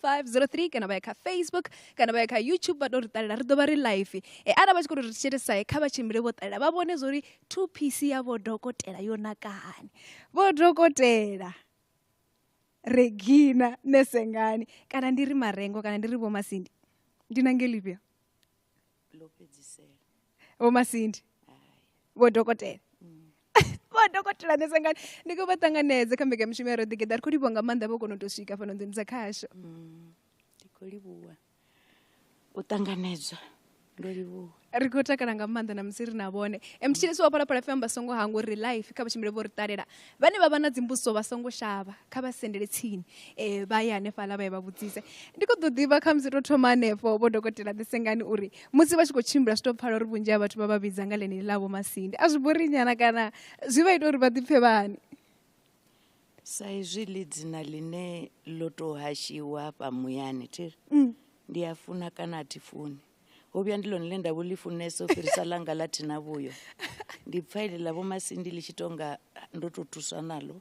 503 kana vha ya kha Facebook kana vha ya kha YouTube vha to ri ṱalela, ri ḓo vha ri live. Arali vha tshi khou ri thetshelesa kha vha tshimbile vho ṱalela vha vhone zwori 2 piece ya vho dokotela yo naka hani. Vho dokotela Regina Nesengani kana ndi ri Marengo kana ndi ri Vho Masindi, ndi nange lifhio? Ḽo fhedzisela. Vho Masindi, vho dokotela. Vho dokotela Nesengani, ndi khou vha ṱanganedza kha mbekanyamushumo ya Roṱhe Geḓa. Ri khou livhuwa nga maanḓa vho kona u tou swika fhano nḓuni dza khasho. Ndi khou livhuwa u ṱanganedzwa, ndo livhuwa. Ri khou takala nga maanḓa na musi ri na vhone. Mthetshelesi wa Phalaphala FM vha songo hangwa uri live kha vha tshimbile vho ri ṱalela. Vhane vha vha na dzimbudziso vha songo shavha, kha vha sendele tsini, vha ye hanefhaḽa vha ye vha vhudzise. Ndi khou ḓo ḓivha kha musi to thoma hanefho vho dokotela Ḓisengani uri musi vha tshi khou tshimbila zwi tou pfala uri vhunzhi ha vhathu vha vha vhidza nga ḽeneḽi ḽa Vho Masindi. A zwi bori nyana kana zwi vha ita uri vha ḓipfe vha hani? Sa izwi ḽi dzina ḽine ḽo tou hashiwa hafha muyani, thi ndi a funa kana a thi funi. Ho vhuya ndi ḽone ḽe nda vho ḽi funesa u fhirisa ḽanga ḽa thina vhuyo. Ndi pfa iḽi ḽa Vho Masindi ḽi tshi tonga ndo tou thuswa naḽo.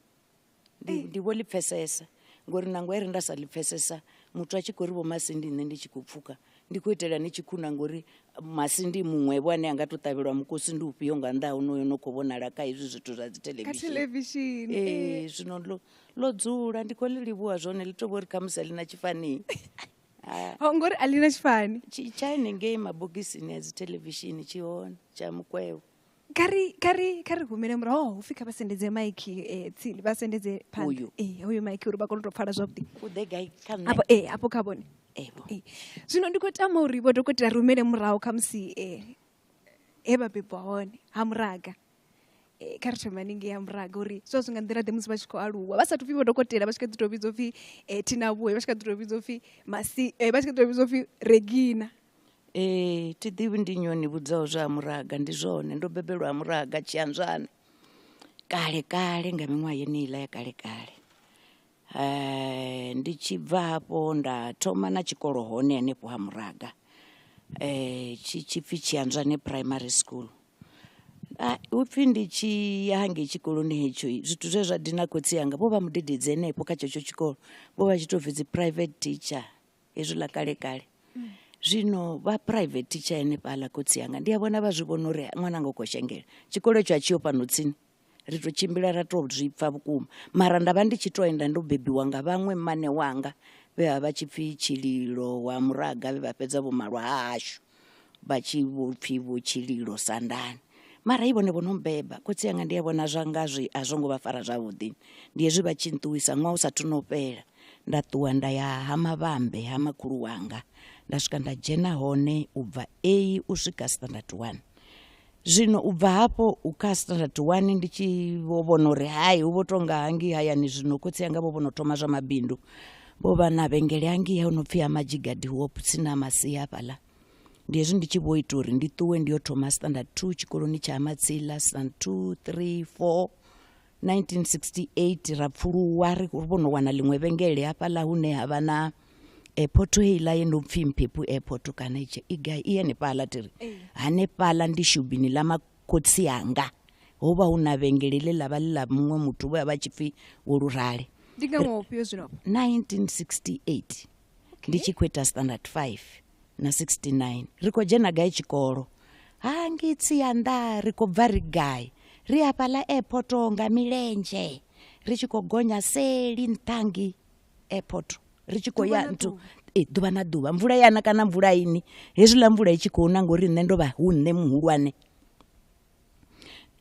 Ndi vho ḽi pfesesa ngori nangwe ri nda sa ḽi pfesesa, muthu a tshi khou ri Vho Masindi nṋe ndi tshi khou pfuka ndi khou itela ni tshikhuna ngori Masindi muṅwevho ane a nga tou ṱavhelwa mukosi ndi ufhio nga nnḓa ha honoyo no khou vhonala kha hezwi zwithu zwa dzi Kha theḽevishini. theḽevishini. Ee, zwino ḽo dzula ndi khou ḽi livhuwa zwone ḽi tou vha uri khamusi a ḽi na tshifani. Ho ngori a ḽi na tshifani. Tsha henengei mabogisini a dzi theḽevishini tshi hone tsha mukwevho. Kha ri humele murahu. Ho pfi kha vha sendedze maiki tsini, vha sendedze phanḓa. Uyu. Ee, hoyu maiki uri vha kone u tou pfala zwavhuḓi. U ḓe gai kha nṋe? Afho, afho kha vhone. Evo. Zwino ndi khou tama uri vho dokotela ri humele murahu kha musi he vha bebwa hone ha Muraga. Kha ri thome haningei ha Muraga uri zwa zwi nga nḓila ḓe musi vha tshi khou aluwa vha sathu pfi vho dokotela, vha tshi kha ḓi tou vhidzwa upfi Thinavhuye, vha tshi kha ḓi tou vhidzwa upfi Masi, vha tshi kha ḓi tou vhidzwa upfi Regina. Ee, thi ḓivhi ndi nnyi o ni vhudzaho zwa ha Muraga, ndi zwone ndo bebelwa ha Muraga Tshianzwana kale kale nga miṅwaha yeneiḽa ya kale kale. Ndi tshi bva hafho nda thoma na tshikolo hone hanefho ha Muraga, tshi tshipfi Tshianzwane Primary School. Hupfi ndi tshi ya hangei tshikoloni hetsho zwithu zwe zwa dina khotsi anga vho vha mudededzi henefho kha tshetsho tshikolo, vho vha tshi tou pfi dzi private teacher hezwiḽa kale kale. Zwino vha private teacher henefhaḽa khotsi anga ndi a vhona vha zwi vhona uri ṅwananga u khou shengela, tshikolo hetsho a tshiho fhano tsini, ri tou tshimbila ra tou zwi pfa vhukuma. Mara nda vha ndi tshi to enda ndo bebiwa nga vhaṅwe mmane wanga vhe vha vha tshi pfi Tshililo wa Muraga, vhe vha fhedza vho malwa hahashu vha tshi vho pfi vho Tshililo Sandani. Mara i vhone vho no mbeba, khotsi anga ndi a vhona zwa nga zwi a zwo ngo vha fara zwavhuḓi. Ndi hezwi vha tshi nṱuwisa ṅwaha u sathu no fhela, nda ṱuwa nda ya ha Mavhambe ha makhulu wanga, nda swika nda dzhena hone u bva A u swika standard 1. Zwino u bva hafho u kha standard 1 ndi tshi vho vhona uri hai hu vho tonga hangi hayani zwino khotsi anga vho vhono thoma zwa mabindu, vho vha na vhengele hangi ha no pfi ha Madzhigadi Hope tsini na Masia hafhaḽa. Ndi hezwi ndi tshi vho ita uri ndi ṱuwe ndi yo thoma standard 2 tshikoloni tsha Matsila, standard 2, 3, 4. 1968 ra pfuluwa ri vho no wana ḽiṅwe vhengele hafhaḽa hune ha vha na airport heiḽa ye no pfi Mphephu airport kana i gai i hanefhaḽa thiri hanefhaḽa ndi shubini ḽa makhotsi anga, ho vha hu na vhengele ḽe ḽa vha ḽi ḽa muṅwe muthu we a vha tshi pfi Vho Lurale. Ndi nga ṅwaha ufhio zwino? 1968 ndi tshi khou ita standard 5 na 69. Ri khou dzhena gai tshikolo? Hangi Tsianda, ri khou bva ri gai? Ri hafhaḽa airport nga milenzhe, ri tshi khou gonya seli nṱhangi airport, ri tshi khou ya nthu ḓuvha na ḓuvha, mvula yana kana mvula ini. Hezwiḽa mvula i tshi khou na ngori nṋe ndo vha hu nṋe muhulwane.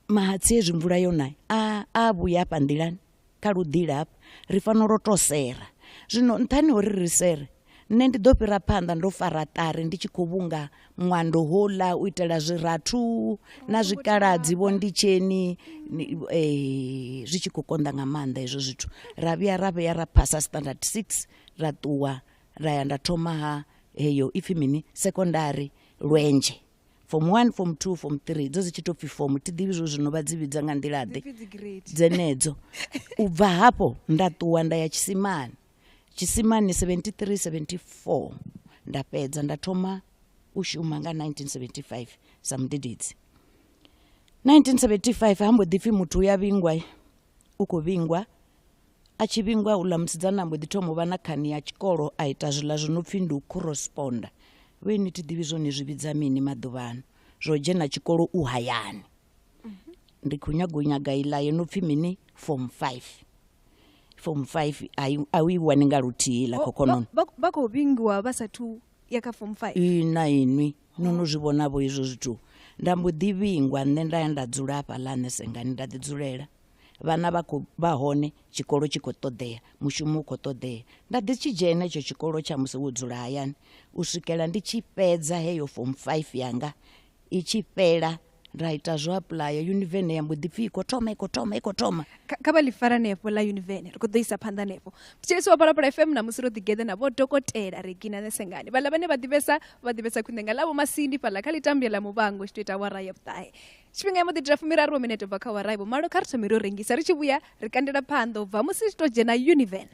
Mahatsi hezwi mvula yona a vhuya hafha nḓilani kha luḓila hafha, ri fanela u tou sera. Zwino nṱhani ho uri ri sere, nṋe ndi ḓo fhira phanḓa ndo fara ṱari ndi tshi khou vhunga ṅwando houḽa u itela zwirathu na zwikaladzi vho nditsheni, zwi tshi khou konḓa nga maanḓa hezwo zwithu. Ra vhuya ra vhuya ra phasa standard 6 ra ṱuwa ra ya nda thoma ha heyo ipfi mini sekondari Lwenje. Form 1, form 2, form 3 dzo dzi tshi tou pfi form, thi ḓivhi zwo zwino vha dzi vhidza nga nḓila ḓe dzenedzo. U bva hafho nda ṱuwa nda ya Tshisimani, Tshisimani 73 74 nda fhedza nda thoma u shuma nga 1975 sa mudededzi. 1975 ha mbo ḓi pfi muthu ya vhingwa, u khou vhingwa A tshi vhingwa uḽa musidzana mbo ḓi thoma u vha na khani ya tshikolo, a ita zwiḽa zwi no pfhi ndi u corresponda. Vhoinwi thi ḓivhi zwone zwi vhidza mini maḓuvhano, zwo dzhena tshikolo u hayani. Ndi khou nyaga u nyaga iḽa yo no pfhi mini, form 5. Form 5 a u i wani nga luthihi iḽa khokhonono. Vha khou vhingiwa vha sathu ya kha form 5. Ina inwi no no zwi vhona vho izwo zwithu. Nda mbo ḓi vhingwa nṋe nda ya nda dzula hafhaḽa nṋe sengani nda ḓi dzulela. Vhana vha khou vha hone, tshikolo tshi khou ṱoḓea, mushumo u khou ṱoḓea. Nda ḓi tshi dzhena itsho tshikolo tsha musi wo dzula hayani u swikela ndi tshi fhedza heyo form 5 yanga. I tshi fhela nda ita zwo apply Univen ya mbo ḓi pfhi i khou thoma, i khou thoma, i khou thoma. Kha vha ḽi fara hanefho ḽa Univen, ri khou ḓo isa phanḓa hanefho. Mthetshelesi wa Phalaphala FM na musi ro ḓi geḓa na vho dokotela Regina Nesengani. Vhaḽa vhane vha ḓivhesa, vha ḓivhesa khwine nga ḽa vho Masindi fhaḽa kha ḽitambya ḽa Muvhango tshi tou ita awara ya vhuṱahe. Tshifhinga ya mbo ḓi ita 30 wa minete ubva kha awara ya vhumalo, kha ri thome ri u rengisa ri tshi vhuya ri kandela phanḓa ubva musi ri tshi tou dzhena Univen.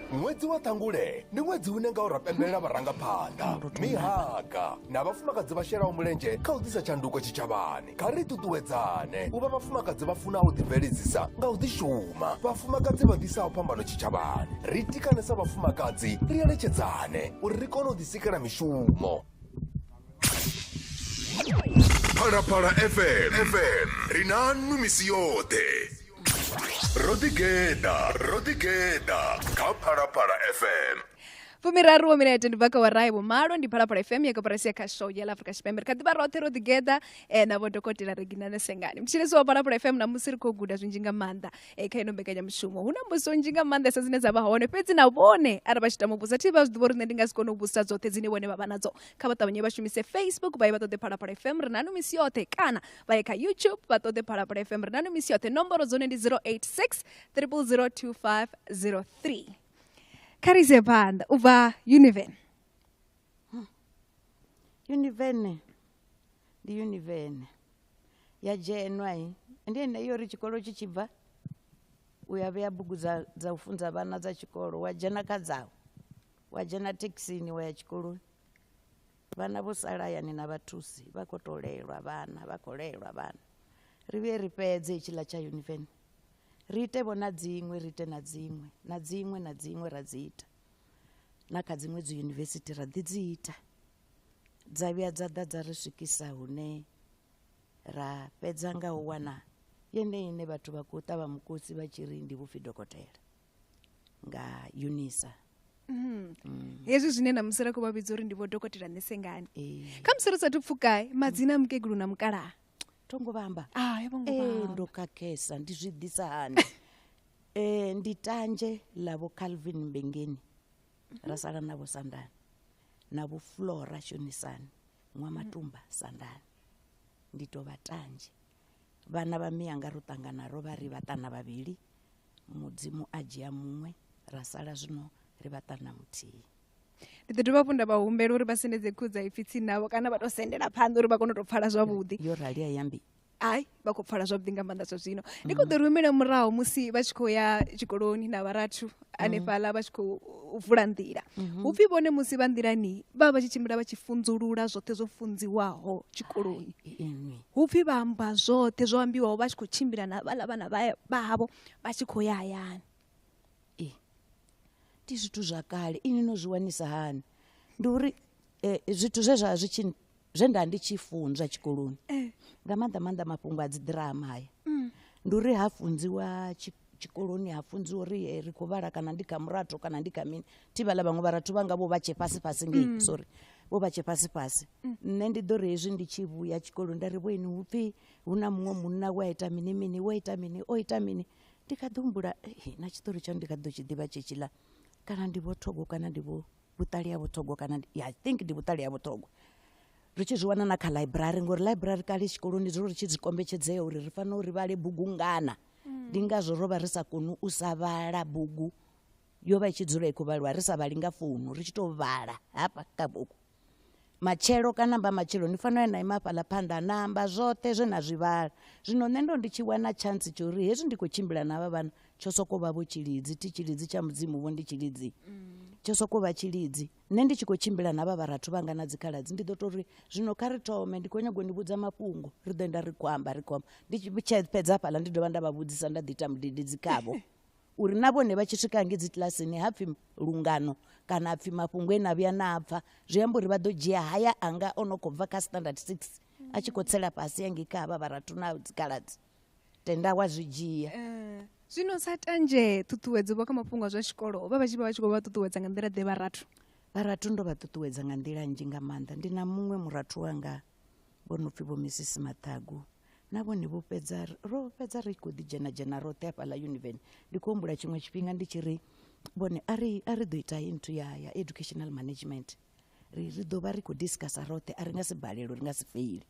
Ṅwedzi wa Ṱhangule ndi ṅwedzi une ngawo ra pembelela vharangaphanḓa, mihaga na vhafumakadzi vha shelaho mulenzhe kha u ḓisa tshanduko tshitshavhani. Kha ri ṱuṱuwedzane u vha vhafumakadzi vha funaho u ḓibveledzisa nga u ḓishuma, vhafumakadzi vha ḓisaho phambano tshitshavhani. Ri tikane sa vhafumakadzi, ri eletshedzane uri ri kone u ḓisikela mishumo. Phalaphala FM, FM ri na nwi misi yoṱhe. Ro ḓigeḓa, ro ḓigeḓa kha Phalaphala FM. 30 wa minete ndi bva kha awara ya vhumalo, ndi Phalaphala FM ya koporasi ya khasho ya ḽa Afrika Tshipembe. Ri kha ḓivha roṱhe ro ḓigeḓa na vho dokotela Regina Nesengani. Mthetshelesi wa Phalaphala FM na musi ri khou guda zwinzhi nga maanḓa kha ino mbekanyamushumo. Hu na mbudziso nnzhi nga maanḓesa dzine dza vha hone, fhedzi na vhone arali vha tshi tama u vhudzisa, thi vha zwi ḓivha uri nṋe ndi nga si kone u vhudzisa dzoṱhe dzine vhone vha vha nadzo. Kha vha ṱavhanye vha shumise Facebook vha ye vha ṱoḓe Phalaphala FM, ri na nu misi yoṱhe, kana vha ye kha YouTube vha ṱoḓe Phalaphala FM, ri na nu misi yoṱhe. Nomboro dzone ndi 086 000 2503. Kha ri ise phanḓa u bva Univen. Univen ndi Univen ya dzhenwa i ndi ene yo ri tshikolo tshi tshi bva u ya vhea bugu dza u funza vhana dza tshikolo, wa dzhena kha dzau, wa dzhena thekhisini wa ya tshikoloni. Vhana vho sala hayani na vhathusi vha khou tou lelwa vhana, vha khou lelwa vhana. Ri vhuye ri fhedze hetshiḽa tsha Univen, ri ite vho na dziṅwe, ri ite na dziṅwe, na dziṅwe, na dziṅwe ra dzi ita. Na kha dziṅwe dzi yunivesithi ra ḓi dzi ita. Dza vhuya dza ḓa dza ri swikisa hune ra fhedza nga u wana yeneyi ine vhathu vha khou ṱavha mukosi vha tshi ri ndi vhupfi dokotela nga UNISA. Hezwi zwine na musi ra khou vha vhidza uri ndi vho dokotela Nesengani. Kha musi ri sathu pfuka madzina a mukegulu na mukalaha. Thongo vha amba. Ah, vho ngo vha amba. Ndo khakhesa, ndi zwi ḓisa hani? Ndi Tanzhe ḽa vho Calvin Mbengeni. Ra sala na vho Sandani. Na vho Flora Shonisani, Ṅwamatumba Sandani. Ndi to vha Tanzhe. Vhana vha miyanga ro ṱangana ro vha ri vhaṱana vhavhili. Mudzimu a dzhia muṅwe, ra sala zwino ri vhaṱana muthihi. Ndi ḓo dovha hafhu nda vha humbela uri vha sendedze khuhu dza ipfi tsini navho kana vha to sendela phanḓa uri vha kone u tou pfala zwavhuḓi. Yo rali a yambi. Ai, vha khou pfala zwavhuḓi nga maanḓa zwa zwino. Ndi khou ḓo rumela murahu musi vha tshi khou ya tshikoloni na vharathu hanefhaḽa vha tshi khou vula nḓila. Hu pfi vhone musi vha nḓilani vha vha tshi tshimbila vha tshi funzulula zwoṱhe zwo funziwaho tshikoloni. Hu pfi vha amba zwoṱhe zwo ambiwaho vha tshi khou tshimbila na vhaḽa vhana vha havho vha tshi khou ya hayani. Ndi zwithu zwa kale, inwi no zwi wanisa hani? Ndi uri zwithu zwe zwa zwi tshi zwe nda ndi tshi funzwa tshikoloni nga maanḓa maanḓa mafhungo a dzi drama haya. Ndi uri ha funziwa tshikoloni, ha funziwa uri ri khou vhala kana ndi kha murathu kana ndi kha mini. Thi vhaḽa vhaṅwe vharathu vhanga vho vha tshe fhasi fhasi ngei, sorry, vho vha tshe fhasi fhasi. Nṋe ndi ḓo ri hezwi ndi tshi vhuya tshikoloni nda ri vho ini hu pfi hu na muṅwe munna we a ita mini mini, we a ita mini, o ita mini. Ndi kha ḓi humbula, na tshiṱori tsha ndi kha ḓo tshi ḓivha tshetshiḽa, kana ndi vho Thogo kana ndi vho vhuṱali ha vho Thogo kana ndi, yeah, I think ndi vhuṱali ha vho Thogo. Ri tshi zwi wana na kha library, ngori library kale tshikoloni zwo ri tshi zwi kombetshedzea uri ri fanela uri vhale bugu ngana. Ndi ngazwo ro vha ri sa koni u sa vhala bugu, yo vha i tshi dzula i khou vhaliwa, ri sa vhali nga founu, ri tshi tou vhala hafha kha bugu. Matshelo kana mba matshelo ni fanela na ima hafhaḽa phanḓa na amba zwoṱhe zwe na zwi vhala. Zwino nṋe ndo ndi tshi wana chance tsho uri hezwi ndi khou tshimbila na havha vhana tsho soko vha vho tshilidzi, thi tshilidzi tsha Mudzimu vho ndi tshilidzi. Tsho sokou vha tshilidzi. Nṋe ndi tshi khou tshimbila na vha vharathu vhanga na dzikhaladzi ndi ḓo tou ri zwino kha ri thome ndi khou nyaga u ni vhudza mafhungo ri ḓo enda ri khou amba ri khou amba ndi tshi fhedza hafhaḽa ndi dovha nda vha vhudzisa nda ḓi ita mudededzi khavho uri na vhone vha tshi swika hangei dzi kilasini ha pfhi lungano kana ha pfhi mafhungo e na vhuya na pfha zwi amba uri vha ḓo dzhia haya anga o no khou bva kha standard 6 a tshi khou tsela fhasi hangei kha havha vharathu na dzikhaladzi tenda wa zwi dzhia. Eh, zwino sa tanzhe ṱhuṱhuwedzo vho kha mafhungo a zwa tshikolo vha vha tshi vha vha tshi khou vha ṱuṱuwedza nga nḓila ḓe vharathu? Vharathu ndo vha ṱuṱuwedza nga nḓila nnzhi nga maanḓa. Ndi na muṅwe murathu wanga vho no pfhi vho Mrs Mathagu na vhone vho fhedza ro fhedza ri khou ḓi dzhena dzhena roṱhe hafhaḽa Univen. Ndi khou humbula tshiṅwe tshifhinga ndi tshi ri vhone a ri a ri ḓo ita heyi nthu ya ya educational management ri ri ḓo vha ri khou discussa roṱhe a ri nga si balelwe ri nga si feile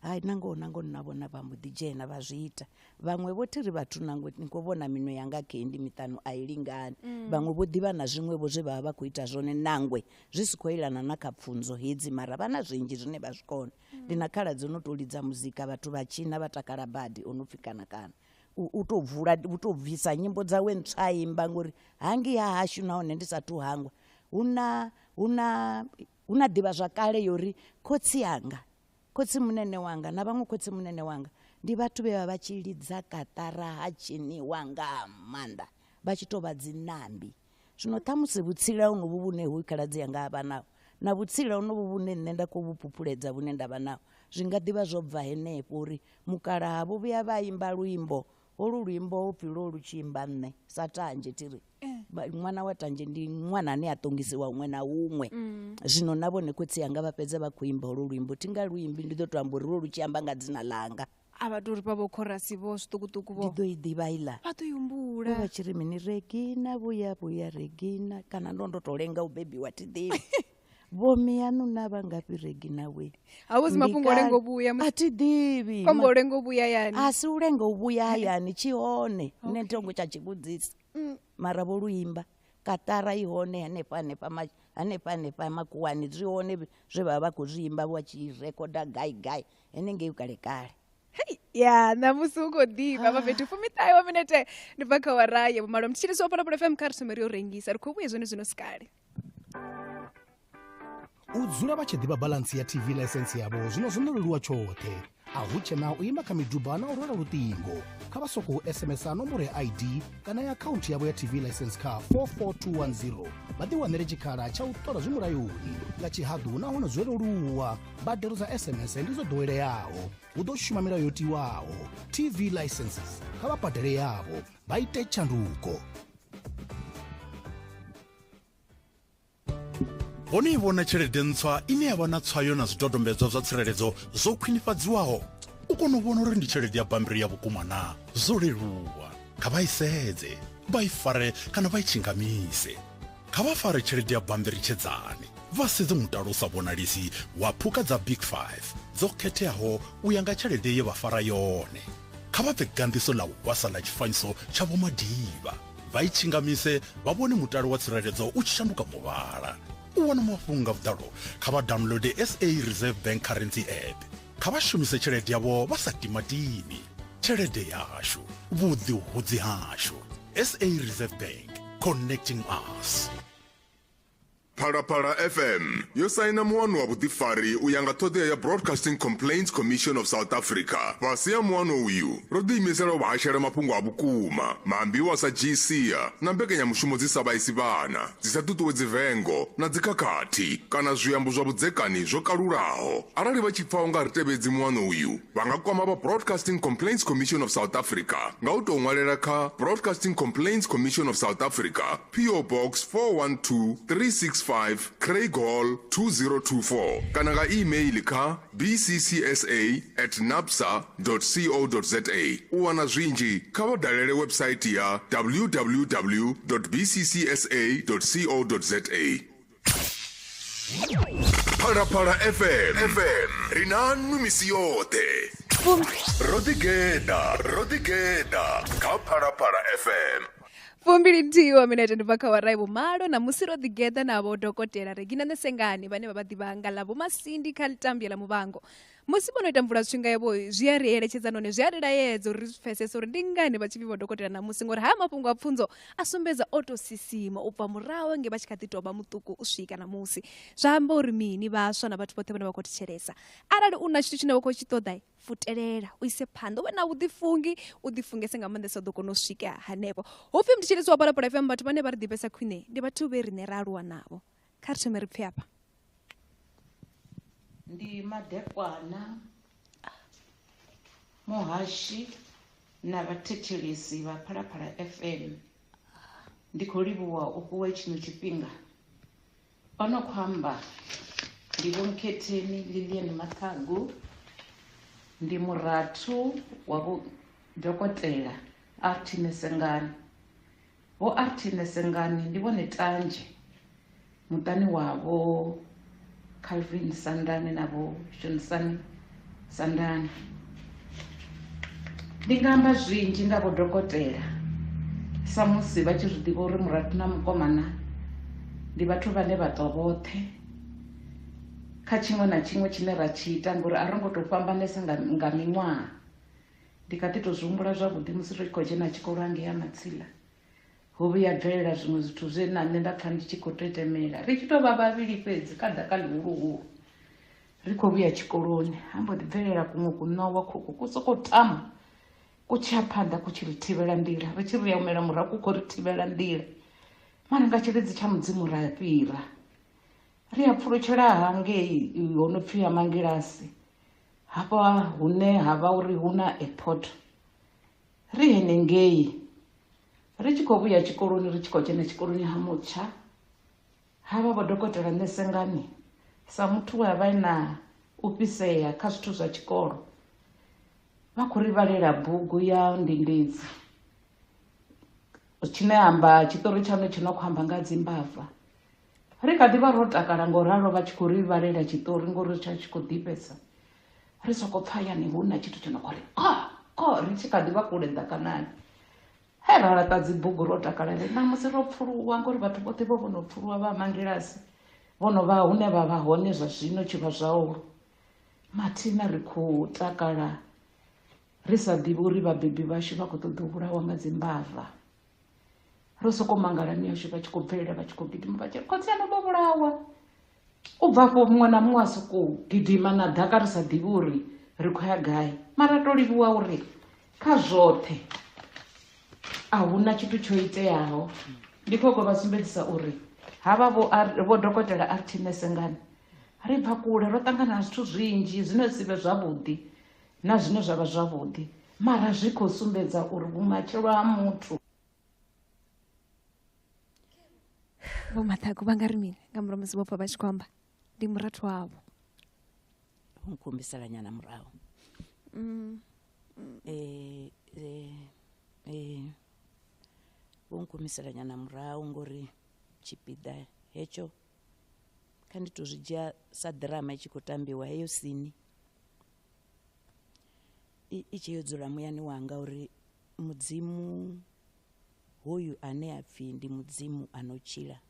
hai nangoho nangoho na vhona vha mbo ḓi dzhena vha zwi ita vhaṅwe vho thi ri vhathu nangwe ni khou vhona minwe yanga khe ndi miṱanu a i lingani vhaṅwe vho ḓivha na zwiṅwe-vho zwe vha vha vha khou ita zwone nangwe zwi si khou elana na kha pfunzo hedzi mara vha na zwinzhi zwine vha zwi kona ndi na khaladzi o no tou lidza muzika vhathu vha tshina vha takala badi o no pfhi kana kana u tou vula u tou bvisa nyimbo dzawe ntswa a imba ngori hangei ha hashu nahone ndi sathu hangwa hu na hu na hu na ḓivhazwakale yo ri khotsi anga khotsi munene wanga na vhaṅwe khotsi munene wanga ndi vhathu vhe vha vha tshi lidza kaṱara ha tshiniwa nga maanḓa vha tshi tou vha dzinambi zwino ṱhamusi vhutsila honovhu vhune hoyu khaladzi anga a vha naho na vhutsila honovhu vhune nṋe nda khou vhu phuphuledza vhune nda vha naho zwi nga ḓivha zwo bva henefho uri mukalaha vho vhuya vha imba luimbo holu luimbo ho pfhi lwo lu tshi imba nṋe sa tanzhe thi ri ṅwana wa tanzhe ndi ṅwana ane a ṱongisiwa huṅwe na huṅwe zwino na vhone khotsi anga vha fhedza vha khou imba holo luimbo thi nga luimbi ndi ḓo to amba uri lwo lu tshi amba nga dzina ḽanga. A vha tou ri vha vho khorasi vho zwiṱukuṱuku vho. Ndi ḓo i ḓivha iḽa. Vha ḓo i humbula. Vho vha tshi ri mini Regina vhuya vhuya Regina kana ndo ndo to lenga u bebiwa thi ḓivhi. Vho miyaṋu na vha ngafhi Regina we. Ha vho si mafhungo o lenga u vhuya. A thi ḓivhi. Khombo u lenga u vhuya hayani. A si u lenga u vhuya hayani tshi hone nṋe thi ngo tsha tshi vhudzisa. Mara vho lu imba kaṱara i hone hanefha hanefha hanefha hanefha makhuwani zwi hone zwe vha vha vha khou zwi imba vha tshi rekhoda gai gai henengei kale kale. Hei, ya ṋamusi u khou ḓifha vha fhethu fumiṱahe wa minete ndi bva kha awara ya vhumalo mthetshelesi wa Phalaphala FM kha ri thome ri yo rengisa ri khou vhuya zwone zwino sikale. U dzula vha tshi ḓivha balantsi ya TV ḽaisense yavho zwino zwo no leluwa tshoṱhe. A hu tshena u ima kha miduba na u rwela luṱingo. Kha vha sokou SMS nomboro ya ID kana ya akhaunthu yavho ya TV ḽaisense kha 44210 vha ḓiwanele tshikhala tsha u ṱola zwi mulayoni nga tshihaḓu nahone zwo leluwa. Mbadelo dza SMS ndi dzo ḓoweleaho. Hu ḓo shuma milayo yo tiwaho. TV licenses kha vha badele yavho vha ite tshanduko. Hone i vhona tshelede ntswa ine ya vha na tswayo na zwidodombedzwa zwa tsireledzo zwo khwinifhadziwaho. U kona u vhona uri ndi tshelede ya bammbiri ya vhukuma naa? Zwo leluwa. Kha vha i sedze, vha i fare kana vha i tshingamise. Kha vha fare tshelede ya bammbiri tshedzani, vha sedze mutalo u sa vhonalisi wa phuka dza Big Five dzo khetheaho u ya nga tshelede ye vha fara yone. Kha vha bve ganḓiso ḽa u hwasa ḽa tshifanyiso tsha Vho Madiba. Vha i tshingamise vha vhone mutalo wa tsireledzo u tshi shanduka muvhala. U wana mafhungo nga vhuḓalo, kha vha downloade SA Reserve Bank Currency App. Kha vha shumise tshelede yavho vha sa timatimi. Tshelede yashu, vhuḓihudzi hashu. SA Reserve Bank, connecting us. Phalaphala FM yo saina muano wa vhuḓifari u ya nga ṱhoḓea ya Broadcasting Complaints Commission of South Africa. Fhasi ha muano uyu, ro ḓiimisela u vha hashela mafhungo a vhukuma, maambiwa a sa dzhii sia na mbekanyamushumo dzi sa vhaisi vhana, dzi sa ṱuṱuwedzi vengo na dzikhakhathi kana zwiambo zwa vhudzekani zwo kalulaho. Arali vha tshi pfa u nga a ri tevhedzi muano uyu, vha nga kwama vha Broadcasting Complaints Commission of South Africa nga u tou ṅwalela kha Broadcasting Complaints Commission of South Africa, PO Box 412365, Craighall 2024 kana nga e-mail kha bccsa at nabsa co za. U wana zwinzhi kha vha dalele website ya www bccsa co za. Phalaphala FM, FM ri na nwi misi yoṱhe. Ro ḓigeḓa, ro ḓigeḓa kha Phalaphala FM. 21 wa minete ndi bva kha wa raibo malo na musi ro ḓigeḓa na vho dokotela Regina Nesengani vhane vha vha ḓivha nga ḽa Vho Masindi kha ḽitambya ḽa Muvhango. Musi vho no ita mvula tshifhinga yavho zwi a ri eletshedza nahone zwi a ri laedza uri ri zwi pfesese uri ndi ngani vha tshi pfi vho dokotela ṋamusi, ngori haya mafhungo a pfunzo a sumbedza o tou sisima u bva murahu nge vha tshi kha ḓi tou vha muṱuku u swika ṋamusi. Zwa amba uri mini vhaswa na vhathu vhoṱhe vhane vha khou thetshelesa? Arali u na tshithu tshine wa khou tshi ṱoḓa, futelela u ise phanḓa, u vhe na vhuḓifungi, u ḓifungese nga maanḓesa, u ḓo kona u swika hanefho. Hu pfi mthetshelesi wa Phalaphala FM, vhathu vhane vha ri ḓivhesa khwine ndi vhathu vhe riṋe ra aluwa navho. Kha ri thome ri pfe afha. Ndi madekwana muhashi na vhathetshelesi vha Phalaphala FM. Ndi khou livhuwa u fhiwa tshino tshifhinga. Ono khou amba ndi Vho Nkhetheni Lilian Mathagu, ndi murathu wa vho dokotela RT Nesengani. Vho RT Nesengani ndi vhone tanzhe muṱani wa Vho Calvin Sandane na Vho Shonisani Sandane. Ndi nga amba zwinzhi nga vho dokotela sa musi vha tshi zwi ḓivha uri murathu na mukomana ndi vhathu vhane vha ṱwa vhoṱhe kha tshiṅwe na tshiṅwe tshine ra tshi ita, ngori a ro ngo tou fhambanesa nga miṅwaha. Ndi kha ḓi tou zwi humbula zwavhuḓi musi ri khou dzhena tshikolo hangei ha Matsila, ho vhuya bvelela zwiṅwe zwithu zwe na nṋe nda pfha ndi tshi khou tetemela. Ri tshi tou vha vhavhili fhedzi kha ḓaka ḽihuluhulu, ri khou vhuya tshikoloni, ha mbo ḓi bvelela kuṅwe kuṋowa khuku ku sokou tama ku tshi ya phanḓa ku tshi ri thivhela nḓila, ri tshi ri ya humela murahu ku khou ri thivhela nḓila. Mara nga tshilidzi tsha Mudzimu ra fhira, ri a pfulutshela hangei ho no pfhi ya Mangilasi, hafha hune ha vha uri hu na airport. Ri henengei ri tshi khou vhuya tshikoloni, ri tshi khou dzhena tshikoloni ha mutsha, havha vho dokotela Nesengani sa muthu we a vha na u fhisea kha zwithu zwa tshikolo, vha khou ri vhalela bugu ya ndindedzi tshine amba tshiṱori tshone tshi no khou amba nga dzimbava. Ri kha ḓi vha ro takala ngo ralo vha tshi khou ri vhalela tshiṱori ngori tsha tshi khou ḓifhesa. Ri soko pfa hayani hu na tshithu tshi no khou ri kho, ri tshi kha ḓi vha kule ḓakanani. He ra laṱa dzibugu ro takala ri ṋamusi ro pfuluwa, ngori vhathu vhoṱhe vho vhono pfuluwa vha Mangilasi vho no vha hune vha vha hone zwa zwino tshivha zwaulu. Mathina ri khou takala ri sa ḓivhi uri vhabebi vhashu vha khou ṱoḓa u vhulawa nga dzimbava. Ro soko mangala miyashu vha tshi khou bvelela vha tshi khou gidima vha tshi ri khotsi aṋu vho vhulawa. U bva afho muṅwe na muṅwe a sokou gidima na ḓaka ri sa ḓivhi uri ri khou ya gai. Mara to livhuwa uri kha zwoṱhe a huna tshithu tsho iteaho. Ndi khou vha sumbedzisa uri havha vho dokotela RT Nesengani ri bva kule, ro ṱangana na zwithu zwinzhi zwine si vhe zwavhuḓi na zwine zwa vha zwavhuḓi, mara zwi khou sumbedza uri vhumatshelo ha muthu. Vho Mathagu vha nga ri mini nga murahu musi vho pfa vha tshi khou amba ndi murathu wavho? Vho nkhumbisela nyana murahu. Vho nkhumbisela nyana murahu ngori tshipiḓa hetsho kha ndi to zwi dzhia sa ḓirama i tshi khou tambiwa heyo sini i tshi yo dzula muyani wanga uri Mudzimu hoyu ane a pfi ndi Mudzimu a no tshila,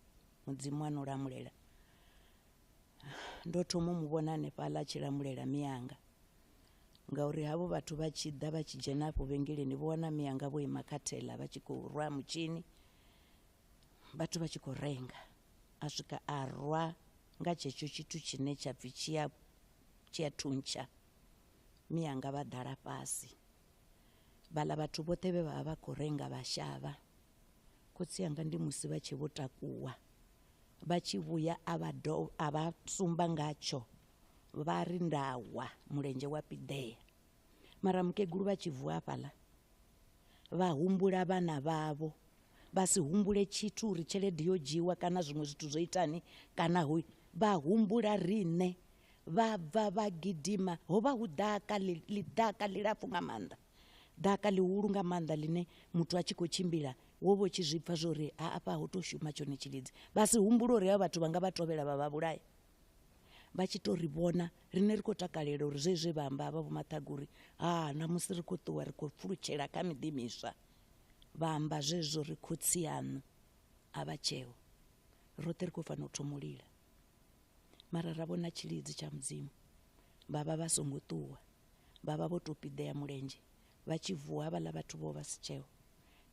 Mudzimu a no lamulela. Ndo thoma u mu vhona hanefhaḽa a tshi lamulela miyanga, ngauri havho vhathu vha tshi ḓa vha tshi dzhena afho vhengeleni vho wana miyanga vho ima kha thela vha tshi khou rwa mutshini, vhathu vha tshi khou renga. A swika a rwa nga tshetsho tshithu tshine tsha pfi tshi a thuntsha, miyanga vha ḓala fhasi. Vhaḽa vhathu vhoṱhe vhe vha vha khou renga vha shavha. Khotsi anga ndi musi vha tshi vho takuwa vha tshi vhuya a vha sumba ngatsho vha ri ndawa mulenzhe wa piḓea. Mara mukegulu vha tshi vuwa hafhaḽa vha humbula vhana vhavho, vha si humbule tshithu uri tshelede yo dzhiiwa kana zwiṅwe zwithu zwo itani kana hu, vha humbula riṋe. Vha bva vha gidima, ho vha hu ḓaka ḽiḓaka ḽilapfu nga maanḓa, ḓaka ḽihulu nga maanḓa ḽine muthu a tshi khou tshimbila wo vho tshi zwi pfa zwo uri afha ho tou shuma tshone tshilidzi. Vha si humbule uri havha vhathu vha nga vha tovhela vha vha vhulaya. Vha tshi tou ri vhona riṋe ri khou takalela uri zwezwi vha amba havha Vho Mathagu uri ha ṋamusi ri khou ṱuwa ri khou pfulutshela kha miḓi miswa. Vha amba zwezwo ri khotsi aṋu a vha tsheo, roṱhe ri khou fanela u thoma u lila. Mara ra vhona tshilidzi tsha Mudzimu, vha vha vha songo ṱuwa, vha vha vho tou piḓea mulenzhe, vha tshi vuwa havhaḽa vhathu vho vha si tsheo.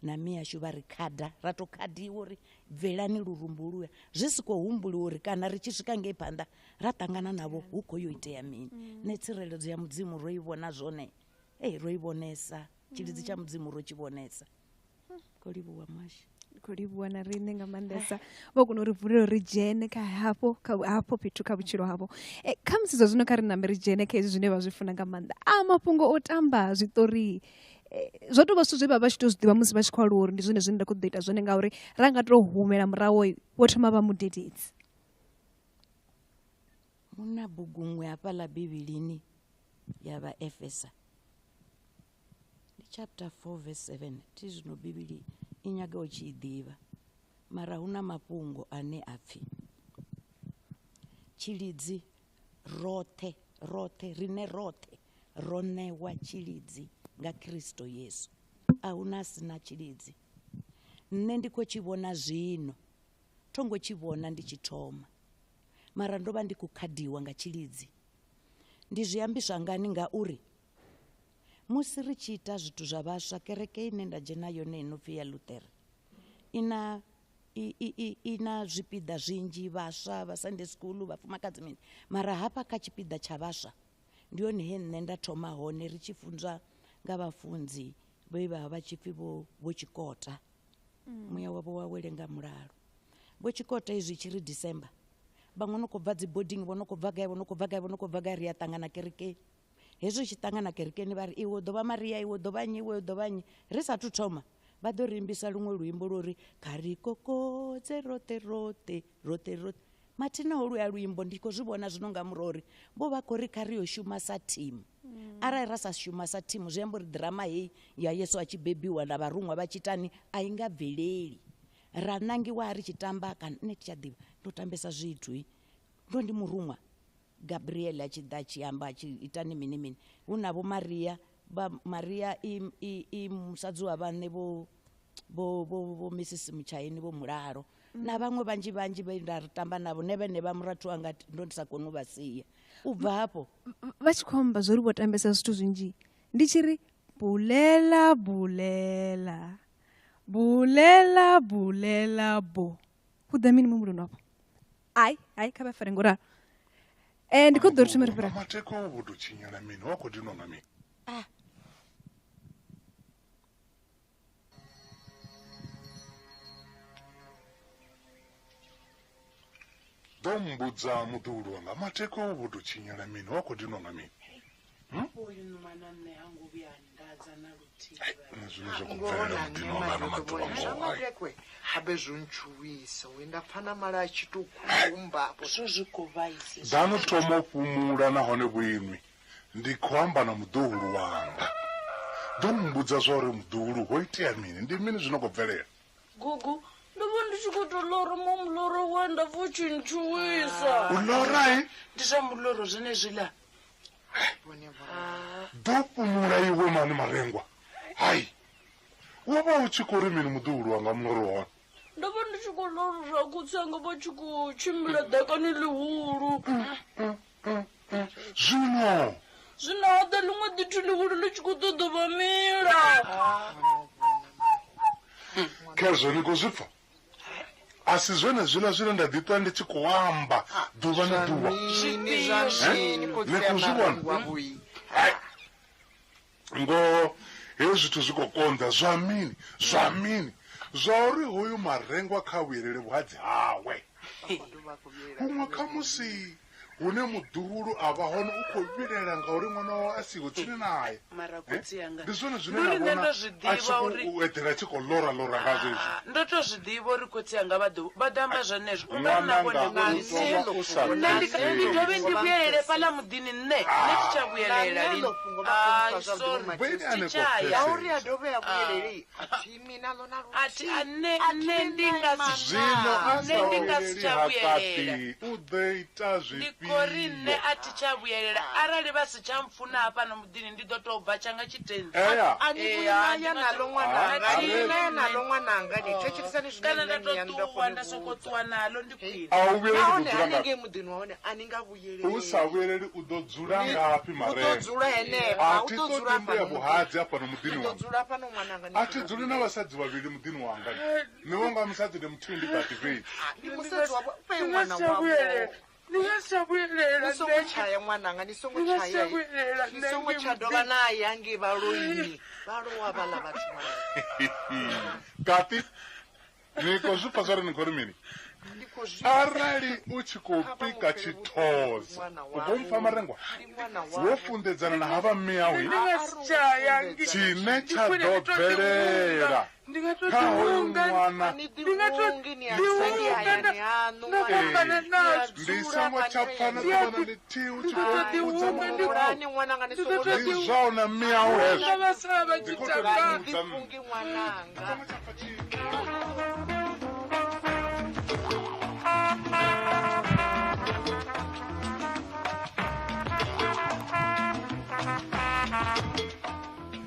Na miyashu vha ri khada, ra tou khadiwa uri bvelani lurumbu luya, zwi si khou humbuliwa uri kana ri tshi swika ngei phanḓa ra ṱangana navho hu khou yo itea mini. Nṋe tsireledzo ya Mudzimu ro i vhona zwone, ei ro i vhonesa, tshilidzi tsha Mudzimu ro tshi vhonesa. Khou livhuwa muhasho. Khou livhuwa na riṋe nga maanḓesa, vho kona uri vulela uri dzhene kha hafho kha hafho fhethu kha vhutshilo havho. Kha musi zwa zwino kha ri nambe ri dzhene kha hezwi zwine vha zwi funa nga maanḓa. A mafhungo o tamba zwiṱori zwo tou vha zwithu zwe vha vha tshi tou zwi ḓivha musi vha tshi khou aluwa uri ndi zwone zwine nda khou ḓo ita zwone, ngauri ra nga tou humela murahu vho thoma vha mudededzi. Huna bugu nngwe hafhaḽa Bivhilini ya vha Efesa, ndi chapter 4 verse 7. Thi zwino Bivhili i nyaga u tshi i ḓivha, mara hu na mafhungo ane a pfhi tshilidzi roṱhe, roṱhe rine roṱhe ro ṋewa tshilidzi nga Kristo Yesu. A huna a sina tshilidzi. Nṋe ndi khou tshi vhona zwino, tho ngo tshi vhona ndi tshi thoma, mara ndo vha ndi khou khadiwa nga tshilidzi. Ndi zwi ambiswa ngani? Ngauri musi ri tshi ita zwithu zwa vhaswa, kereke ine nda dzhena yone ino pfhi ya Luṱere ina i na zwipiḓa zwinzhi, vhaswa vha Sunday school, vhafumakadzi mini, mara hafha kha tshipiḓa tsha vhaswa ndi hone he nṋe nda thoma hone, ri tshi funzwa nga vhafunzi vhe vha vha tshi pfhi vho Tshikota. Muya wavho wa wele nga mulalo. Vho Tshikota izwi tshi ri December, vhaṅwe no khou bva dzi boarding, vho no khou bva gai, vho no khou bva gai, vho no khou bva gai, ri a ṱangana kerekeni. Hezwi tshi ṱangana kerekeni vha ri iwe u ḓo vha Maria, iwe u ḓo vha nnyi, iwe u ḓo vha nnyi. Ri sathu thoma vha ḓo ri imbisa luṅwe luimbo lwo ri kha ri kokodze roṱhe roṱhe roṱhe roṱhe. Mathina holuya luimbo ndi khou zwi vhona zwino nga murahu uri vho vha khou ri kha ri yo shuma sa team. Arali ra sa shuma sa team zwi amba uri drama heyi ya Yesu a tshi bebiwa na vharuṅwa vha tshi itani a i nga bveleli. Ra nangiwa ri tshi tamba, kana nṋe thi tsha ḓivha ndo tambesa zwithu, ndo ndi muruṅwa Gabriel a tshi ḓa a tshi amba a tshi itani mini mini. Hu na vho Maria, vha Maria i musadzi wa vhaṋe vho vho vho vho Mrs Mutshaini vho Mulalo na vhaṅwe vhanzhi vhanzhi vhe nda ri tamba navho, ne vhene vha murathu wanga ndo ndi sa koni u vha sia. U bva hafho vha tshi khou amba zwori vho tambesa zwithu zwinzhi, ndi tshi ri bulela bulela bulela bulela bo, hu ḓa mini muhumbuloni wavho? Ai ai kha vha fare ngoralo. Ndi khou ḓo ri thome ri fhira. Matheko vho tou tshinyala mini, wa khou dinwa nga mini? Ḓo mmbudza muḓuhulu wanga, Matheko vho tou tshinyala mini, wa khou dinwa nga mini? Uyu ṅwana nṋe ha ngo vhuya a ndadza na luthihi. Nṋe zwine zwa khou bvelela muḓini wanga ano maḓuvha ngoho. Mathekwe habe zwo ntshuwisa, we nda pfa na mala a tshi tou khumba. Zwo zwi khou vhaisa. Ḓano thoma u fhumula nahone vhuinwi ndi khou amba na muḓuhulu wanga. Ḓo mmbudza zwa uri muḓuhulu ho itea mini, ndi mini zwino khou bvelela? Gugu, ndo vha ndi tshi khou tou lora mo muloro we nda pfa u tshi ntshuwisa. U lora i? Ndi zwa muloro zwenezwiḽa. Ḓo fhumula iwe mani Marengwa. Hai, wo vha u tshi khou ri mini muḓuhulu wanga muloro wa hone? Ndo vha ndi tshi khou lora zwa khotsi anga vha tshi khou tshimbila ḓakani ḽihulu. Zwino? Zwino ha ḓa ḽiṅwe ḓithu ḽihulu ḽi tshi khou ṱoḓa vha mila. Khezwo ni khou zwi pfa? A si zwone zwiḽa zwine nda ḓi ṱwa ndi tshi khou amba ḓuvha na ḓuvha. Mini Ni khou zwi vhona? Ngoho hezwi zwithu zwi khou konḓa. Zwa mini? Zwa mini? Zwa uri hoyu Marengwa kha vhuyelele vhuhadzi hawe. Huṅwe khamusi hune muḓuhulu a vha hone u khou vhilela ngauri ṅwana wawe a siho tsini naye. Mara khotsi anga, Ndi zwone zwine ndi na uri nṋe vhona ndo zwi a tshi ḓivha khou uri u eḓela a tshi khou lora lora nga zwezwi. Ndo to zwi ḓivha uri khotsi anga vha ḓo amba zwenezwo. U nga ri na Ṅwananga vhone u vhone. ṱwa u sa Nṋe ndi dovhe ndi vhuyelele fhaḽa muḓini nṋe, nṋe thi tsha vhuyelela lini. Ai, sorry. Vheni a ni Thi khou tsha ya. Ngauri a dovhe a vhuyelele a thimi naḽo na A thi, a nṋe, nṋe ndi nga si Zwino a nṋe sa ndi nga si vhuyeleli tsha ha vhuyelela. kaṱi u ḓo ita Ndi zwifhio? Ngori nṋe a thi tsha vhuyelela arali vha si tsha mpfuna hafhano muḓini ndi ḓo tou bva tshanga tshitenzi. A ni vhuyi na ya naḽo ṅwananga, a ni vhuyi na ya naḽo ṅwananga, ni thetshelesani zwine Kana nda nṋe tou miyaṋu nda ṱuwa kona nda u sokou ṱuwa naḽo ndi khwine. A u vhuyeleli Nahone u dzula ngafhi? hanengei muḓini wa hone a ni nga vhuyeleli. U sa vhuyeleli u ḓo dzula ngafhi U ḓo Marengwa? dzula henefha, A u thi ḓo ṱoḓi dzula mbuya fhano vhuhadzi hafhano muḓini Ni ḓo wanga. dzula fhano ṅwananga ni A thi dzuli na vhasadzi vhavhili muḓini wanga. Nṋe wanga musadzi ndi muthihi ndi badi fhedzi. Ndi musadzi wavho, fhe Ndi nga ṅwana si tsha wavho. vhuyelela. Ndi nga si tsha vhuyelela Ni songo nṋe. tshaya ṅwananga, ni songo Ndi nga si tsha tshaya. vhuyelela Ni nṋe songo ngei tsha dovha muḓini. na ya ngei vhaloini. Vha lowa vhaḽa vhathu ṅwananga. Kati, ni khou zwi pfa zwa uri ni khou ri mini? Ndi khou zwi Arali u tshi khou pika tshithoza, u khou mpfa Marengwa, wo funḓedzana na havha miawe, Ndi nga si tsha ya ngei. tshine Ndi tsha khwine ḓo ndi tou ḓi bvelela hunga. Ndi nga tou kha ḓi hoyu hunga. ṅwana Ndi nga tou ḓi hunga nda fhambana nazwo. ndi songo tsha pfa na ḓuvha na ḽithihi u tshi Ndi ḓo tou ḓi khou vhudza hunga, ndi mafhungo. ṅwananga ni Ndi songo ḓo tou Ndi ḓi zwao na miau hezwo. hunga vha sala vha Ndi tshi khou tou tamba. vhudza nṋe. ṅwananga.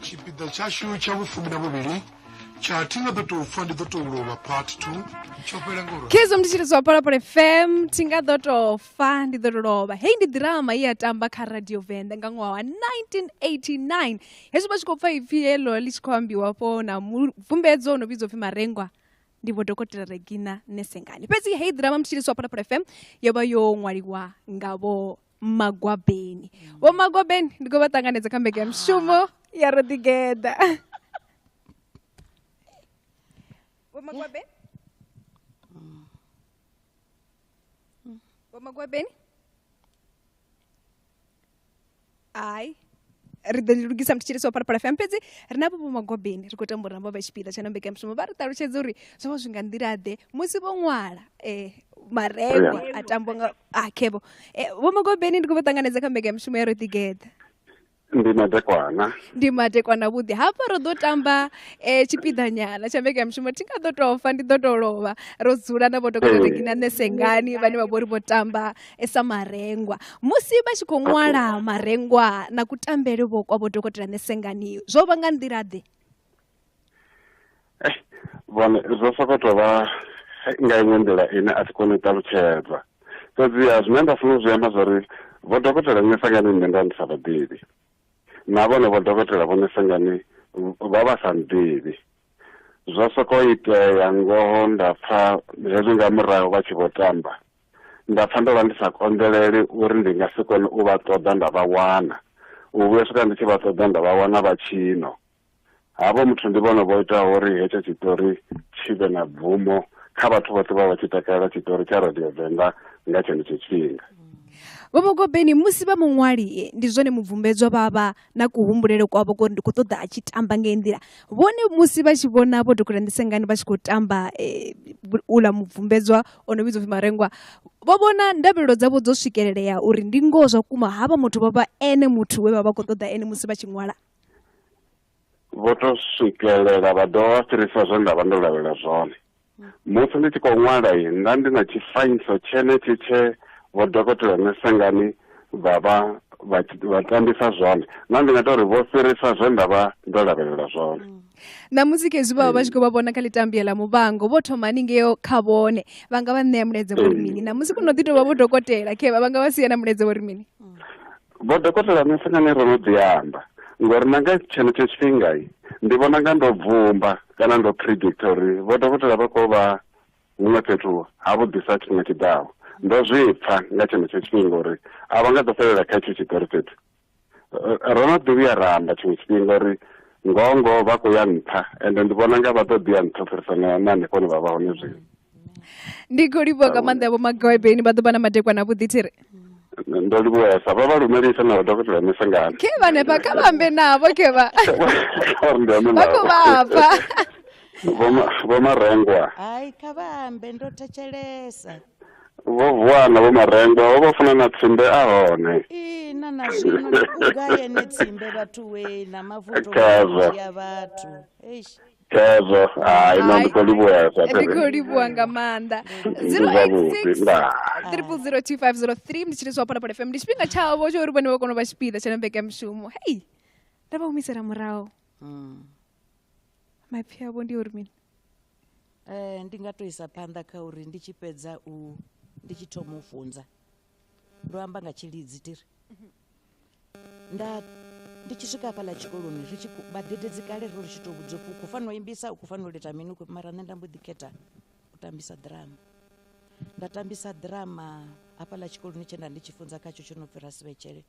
Tshipiḓa tshashu tsha vhufumi na vhuvhili tsha thi nga ḓo tou fa ndi ḓo tou lovha part 2 tsho fhela ngoro. Khizo mthetshelesi wa Phalaphala FM, thi nga ḓo tou fa ndi ḓo tou lovha. Heyi ndi ḓirama ye ya tamba kha Radio Venḓa nga ṅwaha wa 1989. Hezwi vha tshi khou pfa ipfi heḽo ḽi tshi khou ambiwa afho na mubvumbedzo o no vhidzwa upfi Marengwa, ndi vho Dokotela Regina Nesengani. Fhedzi heyi ḓirama mthetshelesi wa Phalaphala FM yo vha yo ṅwaliwa nga vho Magwabeni. Vho Magwabeni ndi khou vha ṱanganedza kha mbekanyamushumo ya Ro Ḓigeḓa. Vho Magwabeni? Vho Magwabeni? Hai. Ri ḓo lugisa mthetshelesi wa Phalaphala FM, fhedzi ri na vho Vho Magwabeni ri khou tamba uri navho vha tshipiḓa tsha mbekanyamushumo vha ri ṱalutshedze uri zwo vha zwi nga nḓila ḓe musi vho ṅwala Marengwa a tambiwa nga khevho. Vho Magwabeni ndi khou vha ṱanganedza kha mbekanyamushumo ya Ro Ḓigeḓa. Ndi madekwana. Ndi madekwana vhuḓi. Hafha ro ḓo tamba tshipiḓa nyana tsha mbekanyamushumo thi nga ḓo tou fa ndi ḓo tou lovha. Ro dzula na vho Dokotela Regina Nesengani vhane vha vhori vho tamba sa Marengwa. Musi vha tshi khou ṅwala Marengwa na kutambele vho kwa vho Dokotela Nesengani zwo vha nga nḓila ḓe? Vhone zwo sokou tou vha nga iṅwe nḓila ine a thi koni u ṱalutshedza. Fhedziha zwine nda funa u zwi amba zwori vho Dokotela Nesengani nṋe nda ndi sa vha ḓivhi. Na vhone vho dokotela vho Nesengani vha vha sa nḓivhi. Zwo sokou itea ngoho nda pfa hezwi nga murahu vha tshi vho tamba. Nda pfa ndo vha ndi sa konḓeleli uri ndi nga si kone u vha ṱoḓa nda vha wana. U vhuya swika ndi tshi vha ṱoḓa nda vha wana vha tshino. Havho muthu ndi vhone vho itaho uri hetsho tshiṱori tshi vhe na bvumo kha vhathu vhoṱhe vha vha tshi takalela tshiṱori tsha Radio Venḓa nga tshenetsho tshifhinga. Vho Magwabeni, musi vha muṅwali ndi zwone mubvumbedzwa vha vha na kuhumbulele kwavho kori ndi khou ṱoḓa a tshi tamba ngei nḓila. Vhone musi vha tshi vhona vho Dokotela Nesengani vha tshi khou tamba uḽa mubvumbedzwa o no vhidzwa upfi Marengwa, vho vhona ndavhelelo dzavho dzo swikelelea uri ndi ngoho zwa vhukuma havha muthu vho vha ene muthu we vha vha khou ṱoḓa ene musi vha tshi ṅwala. Vho to swikelela vha dovha vha fhirisa zwe nda vha ndo lavhelela zwone. Musi ndi tshi khou ṅwala nda ndi na tshifanyiso tshenetshi tshe vho Dokotela Nesengani vha vha tambisa zwone. Nṋe ndi nga tou ri vho fhirisa zwe nda vha ndo lavhelela zwone. Ṋamusi khezwi vha vha tshi khou vha vhona kha ḽitambia ḽa Muvhango vho thoma haningei kha vhone vha nga vha ṋea mulaedza vho ri mini? Ṋamusi vho no ḓi tou vha vho dokotela khevha vha nga vha sia na mulaedza vho ri mini? Vho Dokotela Nesengani ro no ḓi amba ngori na nga tshenetsho tshifhinga ndi vhona nga ndo bvumba kana ndo predicta uri vho dokotela vha khou vha huṅwe fhethu ha vhuḓisa tshifhinga tshiḓaho. Ndo zwi pfa nga tshenetsho tshifhinga uri a vha nga ḓo fhelela kha itsho tshiṱori fhedzi. Ro no ḓi vhuya ra amba tshiṅwe tshifhinga uri ngoho ngoho vha khou ya nṱha ende ndi vhona nga vha ḓo ḓi ya nṱha u fhirisa na hanefho hune vha vha hone zwino. Ndi khou livhuwa nga maanḓa Vho Magwabeni, vha ḓo vha na madekwana avhuḓi thiri. Ndo livhuwesa, vha vha lumelisa na vho Dokotela Nesengani. Khe vha hanefha kha vha ambe navho khevha. Vha khou vha pfa. Vho Marengwa. Hai kha vha ambe ndo thetshelesa. Vho vuwana Vho Marengwa, vho vha funa na tsimbe a hone. Ina na zwino ndi u ga yene tsimbe vhathu we na mavuto ya vhathu. Eish. Khezwo hai no ndi khou livhuwesa. Ndi khou livhuwa nga maanḓa. 086 0002503 ndi tshilizwa wa Phalaphala FM. Ndi tshifhinga tshavho tsho uri vhone vha kone u vha tshipiḓa tsha mbekanyamushumo. Hei, nda vha humisela murahu. Maipfi avho ndi uri mini? Ndi nga to isa phanḓa kha uri ndi tshi fhedza u ndi tshi thoma u funza ndo amba nga tshilidzi tiri nda ndi tshi swika hafhaḽa tshikoloni ri tshi vhadededzi kale ro ri tshi to vhudzwa upfhi u khou fanela u imbisa, u khou fanela u ita mini, mara nṋe nda mbo ḓi khetha u tambisa ḓirama. Nda tambisa ḓirama hafhaḽa tshikoloni tshe nda ndi tshi funza khatsho tsho no pfhi Rasivhetshele.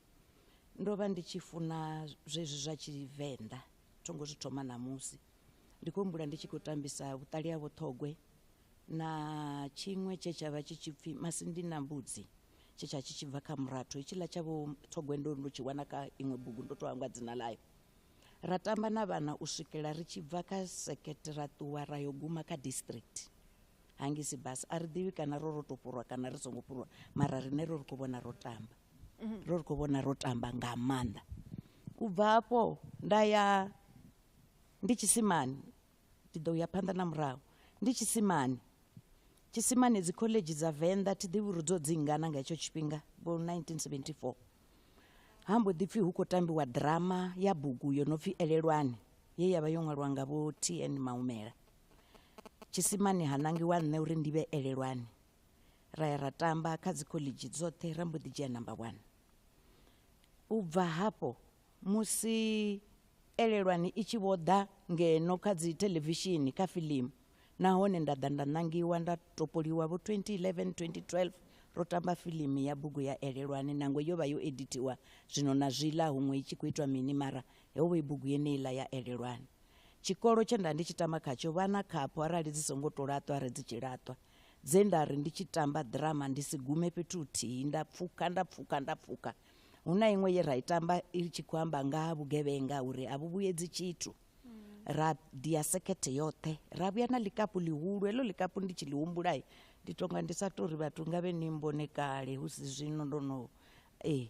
Ndo vha ndi tshi funa zwezwi zwa Tshivenḓa, tho ngo zwi thoma ṋamusi. Ndi khou humbula ndi tshi khou tambisa vhuṱali ha Vho Ṱhogwe na tshiṅwe tshe tsha vha tshi tshi pfhi Masindi na Mbudzi, tshe tsha tshi tshi bva kha murathu. Hetshiḽa tsha Vho Ṱhogwe ndo ndo tshi wana kha iṅwe bugu, ndo to hangwa dzina ḽayo. Ra tamba na vhana u swikela ri tshi bva kha sekete ra ṱuwa ra yo guma kha district hangei Sibasa. A ri ḓivhi kana ro ro to fhurwa kana ri songo fhurwa, mara riṋe ro ri khou vhona ro tamba, ro ri khou vhona ro tamba nga maanḓa. U bva hafho nda ya ndi tshisimani, ndi ḓo ya phanḓa na murahu, ndi tshisimani. Tshisimani dzi khoḽedzhi dza Venḓa thi ḓivhi uri dzo dzi ngana nga hetsho tshifhinga vho 1974. Ha mbo ḓi pfhi hu khou tambiwa drama ya bugu yo no pfhi Elelwani ye ya vha yo ṅwaliwa nga vho TN Maumela. Tshisimani ha nangiwa nṋe uri ndi vhe Elelwani. Ra ya ra tamba kha dzi khoḽedzhi dzoṱhe ra mbo ḓi dzhia number 1. U bva hafho musi Elelwani i tshi vho ḓa ngeno kha dzi theḽevishini kha fiḽimu, nahone nda ḓa nda nangiwa nda topoliwa vho 2011 2012 ro tamba fiḽimu ya bugu ya Elelwani, nangwe yo vha yo editiwa zwino na zwiḽa huṅwe i tshi khou itwa mini, mara ho vha i bugu yeneiḽa ya Elelwani. Tshikolo tshe nda ndi tshi tamba khatsho vha na khapho arali dzi songo to laṱwa arali dzi tshi laṱwa, dze nda ri ndi tshi tamba drama ndi si gume fhethu huthihi, nda pfukha nda pfukha nda pfukha. Hu na iṅwe ye ra i tamba i tshi khou amba nga ha vhugevhenga uri a vhu vhuyedzi tshithu. Ra dia sekete yoṱhe ra vhuya na ḽikapu ḽihulu. Heḽo ḽikapu ndi tshi ḽi humbula ndi tonga ndi sa tori vhathu nga vhe ni mbone kale hu si zwino ndo no ehe.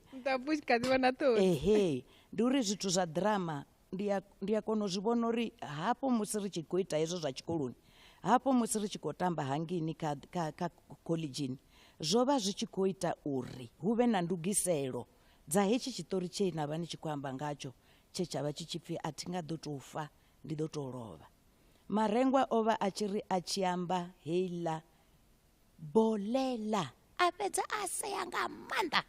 Ndi uri zwithu zwa drama ndi a kona u zwi vhona uri hafho musi ri tshi khou ita hezwo zwa tshikoloni, hafho musi ri tshi khou tamba hangeini kha kha kha khoḽidzhini, zwo vha zwi tshi khou ita uri hu vhe na ndugiselo dza hetshi tshiṱori tshe na vha ni tshi khou amba ngatsho, tshe tsha vha tshi tshi pfhi a thi nga ḓo tou fa ndi ḓo tou lovha. Marengwa o vha a tshi ri a tshi amba heiḽa bolela a fhedza a sea nga maanḓa.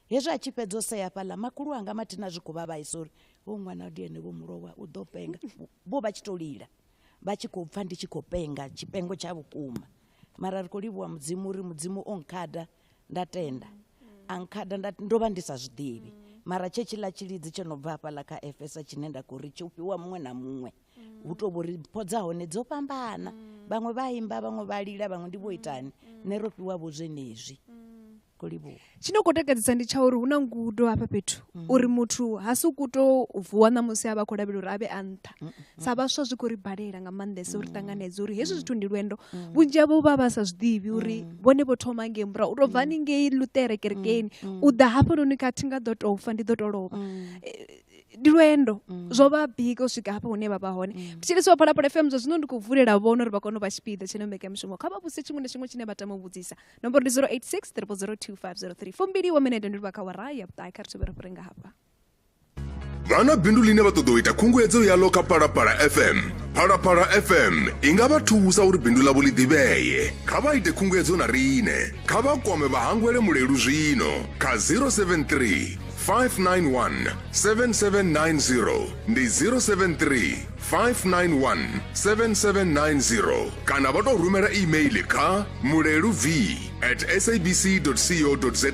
Hezwi a tshi fhedza u sea fhaḽa makhulu anga mathina zwi khou vha vhaisa uri ho ṅwana ndi ene vho mulovha u ḓo penga, vho vha tshi to lila vha tshi khou pfha ndi tshi khou penga tshipengo tsha vhukuma. Mara ri khou livhuwa Mudzimu uri Mudzimu o nkhada nda tenda, a nkhada ndo vha ndi sa zwi ḓivhi. Mara tshe tshiḽa tshilidzi tsho no bva hafhaḽa kha Efesa tshine nda khou ri tshi fhiwa muṅwe na muṅwe, hu to vhori mpho dza hone dzo fhambana, vhaṅwe vha imba, vhaṅwe vha lila, vhaṅwe ndi vho itani, nṋe ro fhiwa vho zwenezwi. Khou livhuwa. Tshine khou takadzisa ndi tsha uri hu na ngudo hafha fhethu, uri muthu ha sokou tou vuwa ṋamusi a vha khou lavhelela uri a vhe a nṱha. Sa vhaswa zwi khou ri balela nga maanḓesa uri ṱanganedze uri hezwi zwithu ndi lwendo. Vhunzhi havho vha vha sa zwiḓivhi uri vhone vho thoma ngei murahu, u tou bva haningei Luṱere kerekeni u ḓa hafhanoni kha thi nga ḓo tou fa ndi ḓo tou lovha. Ndi lwendo, zwo vha bika u swika hafha hune vha vha hone. Thetshelesi wa Phalaphala FM, zwa zwino ndi khou vulela vhone uri vha kone u vha tshipiḓa tsha ino mbekanyamushumo. Kha vha vhuse tshiṅwe na tshiṅwe tshine vha tama u vhudzisa. Nomboro ndi 086 0002503. 20 wa minete ndi livha kha awara ya vhuṱahe. Kha ri thome ri fhire nga hafha. Vha na bindu ḽine vha ṱoḓa u ita khunguwedzo yaḽo kha Phalaphala FM. Phalaphala FM i nga vha thusa uri bindu ḽavho ḽi ḓivhee. Kha vha ite khunguwedzo na riṋe. Kha vha kwame vhahangwele Mulelu zwino kha 073 591 7790, ndi 073 591 7790, kana vha tou rumela email kha muleluv@sabc.co.za.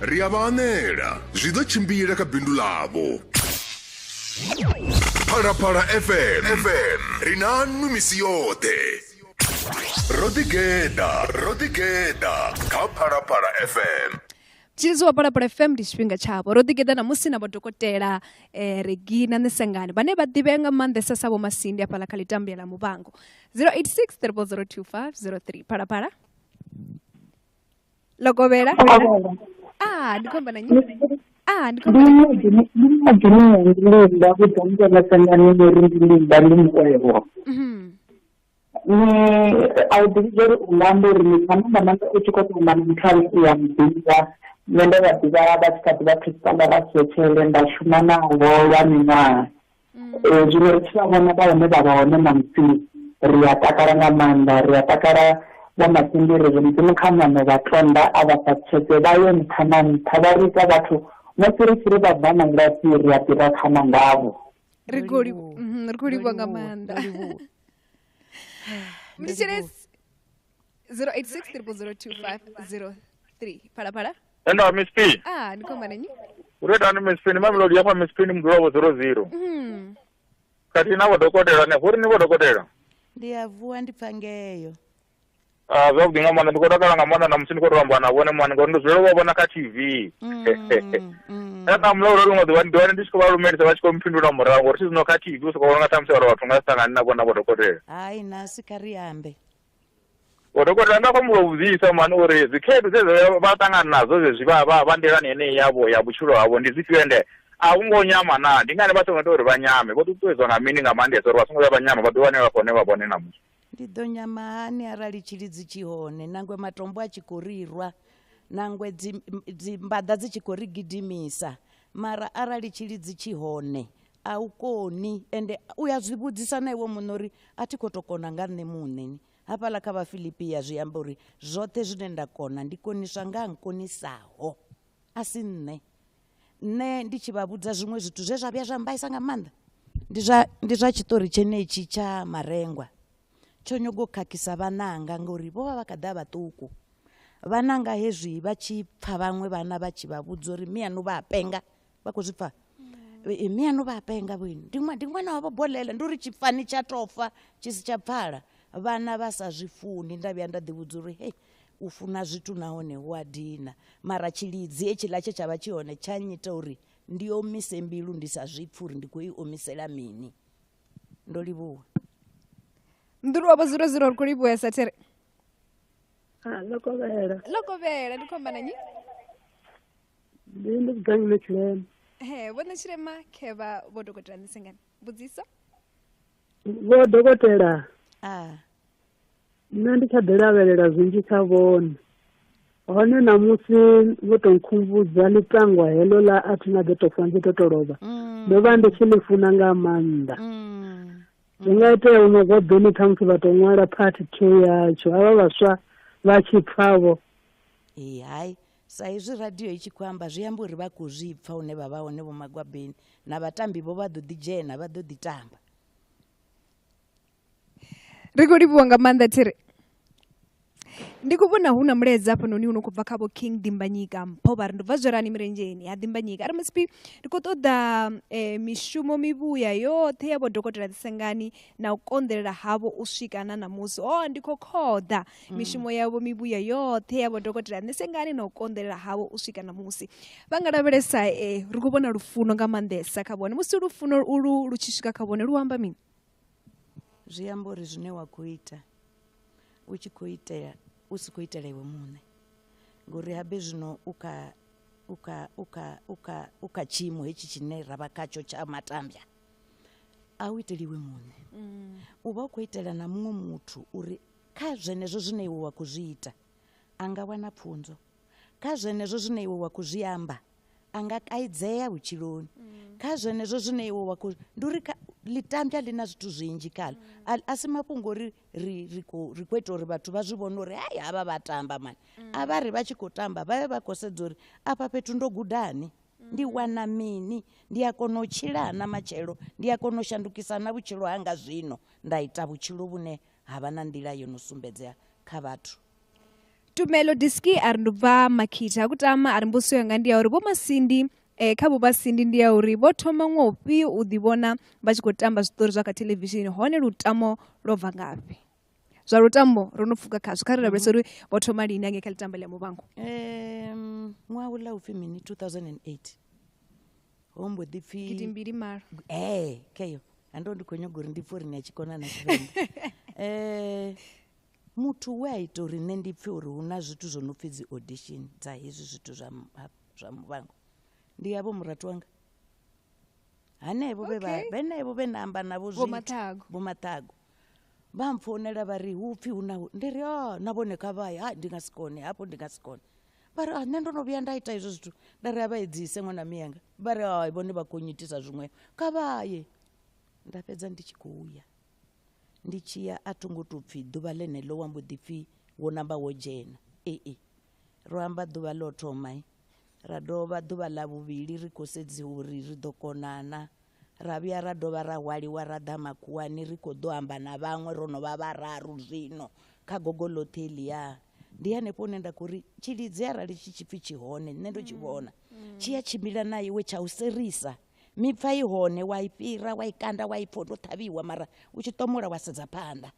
Ri a vha anela, zwi ḓo tshimbila kha bindu ḽavho. Phalaphala FM, FM ri na nwi misi yoṱhe. Ro ḓigeḓa, ro ḓigeḓa kha Phalaphala FM. Tshilidzi wa Phalaphala FM, ndi tshifhinga tshavho. Ro ḓigeḓa ṋamusi na vho dokotela Regina Nesangani vhane vha ḓivhea nga maanḓesa sa vho Masindi hafhaḽa kha ḽitambya ḽa Muvhango. 086 0002503. Phalaphala. Lokovhela. Ah, ndi khou amba na nnyi? Ah, ndi Ndi ṅwedzi une ndi limba vhudza muthu sengani uri ndi limba ndi mukwevho. Ni a u ḓivhi uri u nga amba uri ni nga maanḓa maanḓa u tshi khou tou amba na muthu ane u ya muḓivha. Nṋe ndo vha ḓivha vha tshi kha ḓi vha principal vha Siyethele nda shuma navho lwa miṅwaha. Zwino ri tshi vha vhona vha hone vha vha hone ṋamusi ri a takala nga maanḓa, ri a takala vho Masindi ri Mudzimu kha ṋame vha tonda a vha fhaṱutshedze vha ye nṱha na nṱha vha ri ita vhathu musi ri tshi ri vha bva na ngafhi ri a ḓi khana ngavho. Ri khou livhuwa nga maanḓa. Mthetshelesi 086 0002503 phalaphala. Enda Miss P. Ah, ndi khomba nenyi. Uri tani Miss P ni Mamelodi ya Miss P ni mudula wa 00. Kati na vhodokotela ne hori ni vhodokotela. Ndi a vuwa ndi pfa ngeyo. Ah, zwavhuḓi nga maanḓa ndi khou takala nga maanḓa na musi ndi khou tou amba na vhone mani ngori ndo dzulela u vha vhona kha TV. Nda mulovha uri ḽiṅwe ḓuvha ndi wane ndi tshi khou vha lumelisa vha tshi khou mphindula murahu ngori zwino kha TV u sokou vhona nga ṱhamusi uri vhathu nga si ṱangani na vhona vhodokotela. Hai nasi kha ri ambe. Vhodokotela nda khou vhudzisa mani uri dzikhaedu dze vha ṱangana nadzo zwezwi vha nḓilani yeneyi yavho ya vhutshilo havho ndi zwifhio ende a hu ngo nyama naa ndi ngani vha songo ita uri vha nyame vho ṱuṱuwedzwa nga mini nga maanḓesa uri vha songo vhuya vha nyama vha ḓi wane vha hone vha vhone namusi. Ndi ḓo nyama hani arali tshilidzi tshi hone nangwe matombo a tshi khou rirwa nangwe dzimbaḓa dzi tshi khou ri gidimisa mara arali tshilidzi tshi hone a u koni ende u ya zwi vhudzisa na iwe muṋe uri a thi khou tou kona nga nṋe muṋe. Hafhaḽa kha Vhafilipia zwi amba uri zwoṱhe zwine nda kona ndi koniswa nga nkonisaho a si nṋe. Nṋe ndi tshi vha vhudza zwiṅwe zwithu zwe zwa vhuya zwa mbaisa nga maanḓa ndi zwa tshiṱori tshenetshi tsha Marengwa. Tsho nyago khakhisa vhananga ngori vho vha vha kha ḓa vhaṱuku. Vhananga hezwi vha tshi pfa vhaṅwe vhana vha tshi vha vhudza uri mianu vha penga vha khou zwi pfa. Mianu vha penga vhoini. Ndi ṅwana wa vho bolela ndi uri tshipfani tsha tofa tshi si tsha pfala. Vhana vha sa zwi funi nda vhuya nda ḓi vhudza uri hey u funa zwithu nahone hu a dina mara tshilidzi hetshiḽa tshe tsha vha tshi hone tsha nnyita uri ndi omise mbilu ndi sa zwi pfhi uri ndi khou i omisela mini. Ndo livhuwa. Mduru wa 00 ri khou livhuwa sa there. Ah, lokovhela. Lokovhela ndi khomba na nyi? Ndi vhudzanyi Tshilema. He, vho Tshilema khevha vho dokotela Ṋesengani. Mbudziso? Vho dokotela. Ah. Nṋe ndi kha ḓi lavhelela zwinzhi kha vhone. Hone namusi vho tou nkhumbudza ḽitangwa heḽo ḽa a thi nga ḓo tou fa ndi ḓo tou lovha. Ndo vha ndi tshi ḽi funa nga maanḓa. Zwi nga itea huṅwe vho ṱhamusi vha tou ṅwala part 2 yatsho avha vhaswa vha tshi pfavho. Ee, hai sa izwi radio i tshi khou amba zwi amba uri vha khou zwi pfa hune vha vha hone vho Magwabeni na vhatambi vho vha ḓo ḓi dzhena vha ḓo ḓi tamba. Ri khou livhuwa nga maanḓa thiri. Ndi khou vhona hu na mulaedza hafhanoni hu no khou bva kha vho King Dimbanyika Mpho vha ri ndo bva Zwerani Milenzheni ha Dimbanyika. Ari Msp ndi khou ṱoḓa mishumo mivhuya yoṱhe ya vho dokotela Ṋesengani na u konḓelela havho u swika na ṋamusi. Oh, ndi khou khoḓa mishumo yavho mivhuya yoṱhe ya vho dokotela Ṋesengani na u konḓelela havho u swika ṋamusi. Vha nga lavhelesa ri khou vhona lufuno nga maanḓesa kha vhone. Musi lufuno ulu lu tshi swika kha vhone lu amba mini? Zwi amba uri zwine wa khou ita u tshi khou itela u si khou itela iwe muṋe ngori habe zwino u kha tshiimo hetshi tshine ra vha khatsho tsha matambya a u iteli iwe muṋe. U vha u khou itela na muṅwe muthu uri kha zwenezwo zwine iwe wa khou zwi ita a nga wana pfunzo, kha zwenezwo zwine iwe wa khou zwi amba a nga kaidzea vhutshiloni, kha zwenezwo zwine iwe wa khou ndi uri ḽitambya ḽi na zwithu zwinzhi khaḽo. A si mafhungo uri ri khou ita uri vhathu vha zwi vhone uri hai havha vha tamba mani. A vha ri vha tshi khou tamba vha vhe vha khou sedza uri afha fhethu ndo gudani, ndi wana mini, ndi a kona u tshila na matshelo, ndi a kona u shandukisa na vhutshilo hanga zwino nda ita vhutshilo vhune ha vha na nḓila yo no sumbedzea kha vhathu. Tumelo Diski a ri ndo bva Makhitha kutama a ri mbudziso yanga ndi ya uri vho Masindi kha vho Masindi ndi ya uri vho thoma ṅwaha ufhio u ḓivhona vha tshi khou tamba zwiṱori zwa kha thelevishini hone lutamo lwo bva ngafhi? Zwa lutambo ro no pfuka khazwo kha ri lavhelese uri vho thoma lini hangei kha ḽitambo ḽa Muvhango. Ṅwaha uḽa upfi mini 2008 ho mbo ḓi pfi 2008. Keyo ando ndi khou nyaga uri ndi pfhe uri ni a tshi kona na Tshivenḓa. Muthu we a ita uri nṋe ndi pfhe uri hu na zwithu zwo no pfi dzi audition dza hezwi zwithu zwa Muvhango Ndi yavho murathu wanga. Hanevho vhe vha vhenevho vhe na amba navho Vho Mathago. Vho Mathago. Vha mpfonela vha ri hu pfi hu na ndi ri a na vhone kha vha ye ha ndi nga si kone hafho ndi nga si kone. Vha ri a nṋe ndo no vhuya nda ita izwo zwithu nda ri a vha edzise ṅwana miyanga. Vha ri hai vhone vha khou nyitisa zwiṅwe kha vha ye. Nda fhedza ndi tshi khou ya. Ndi tshi ya a tho ngo tou pfi ḓuvha ḽeneḽo wa mbo ḓi pfi wo namba wo dzhena. Ee ro amba ḓuvha ḽo thoma ra dovha ḓuvha ḽa vhuvhili ri khou sedziwa uri ri ḓo konana. Ra vhuya ra dovha ra hwaliwa ra ḓa makhuwani ri khou ḓo amba na vhaṅwe ro no vha vhararu zwino kha gogo ḽoṱhe heḽiya. Ndi hanefho hune nda khou ri tshilidzi arali tshi tshi pfi tshi hone nṋe ndo tshi vhona tshi a tshimbila na iwe tsha u serisa. Mipfa i hone wa i fhira wa i kanda wa i pfha ndo ṱhavhiwa mara u tshi ṱomola wa sedza phanḓa.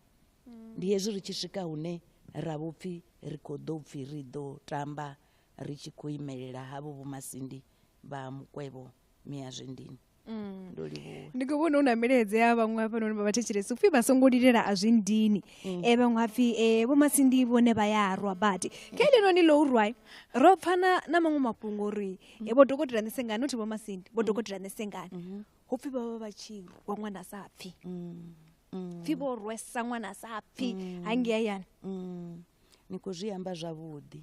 Ndi hezwi ri tshi swika hune ra vho pfi ri khou ḓo pfi ri ḓo tamba ri tshi khou imelela havho Vho Masindi vha Mukwevho Miazwendini. Ndo livhuwa. Ndi khou vhona hu na milaedza ya vhaṅwe hafhanoni vha vhathetshelesi upfhi vha songo lilela a zwi ndini. Vhaṅwe hapfi Vho Masindi vhone vha ya rwa badi. Kha heḽinoni ḽo u rwa ro pfa na maṅwe mafhungo uri vho dokotela Nesengani uthi Vho Masindi vho dokotela Nesengani hupfi vha vha vha tshi rwa ṅwana a sa pfi. Pfi vho rwesa ṅwana a sa pfi hangei hayani. Ni khou zwi amba zwavhuḓi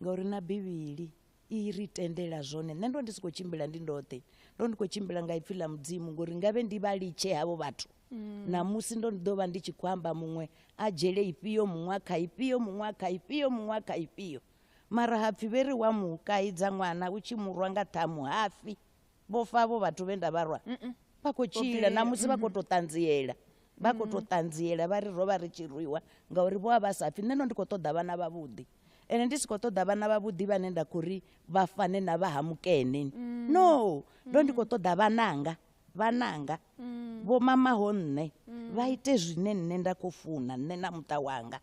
ngauri na Bivhili i ri tendela zwone. Nṋe ndo ndi si khou tshimbila ndi ndoṱhe, ndo ndi khou tshimbila nga ipfi ḽa Mudzimu ngori ngavhe ndi vha litshe havho vhathu. Namusi ndo ndi ḓo vha ndi tshi khou amba muṅwe a dzhele ifhio, muṅwe a kha ifhio, muṅwe a kha ifhio, muṅwe a kha ifhio. Mara hapfi vhe ri wa mu kaidza ṅwana u tshi murwa nga ṱhamu hafi. Vho fa vho vhathu vhe nda vha rwa. Vha khou tshila namusi vha khou tou ṱanziela. Vha khou tou ṱanziela vha ri ro vha ri tshi rwiwa ngauri vho vha vha sa pfi. Nṋe ndo ndi khou ṱoḓa vhana vhavhuḓi. Ene ndi si khou ṱoḓa vhana vhavhuḓi vhane nda khou ri vha fane na vha ha mukene. No, ndo ndi khou ṱoḓa vhananga, vhananga vho mamaho nṋe vha ite zwine nṋe nda khou funa nṋe na muṱa wanga.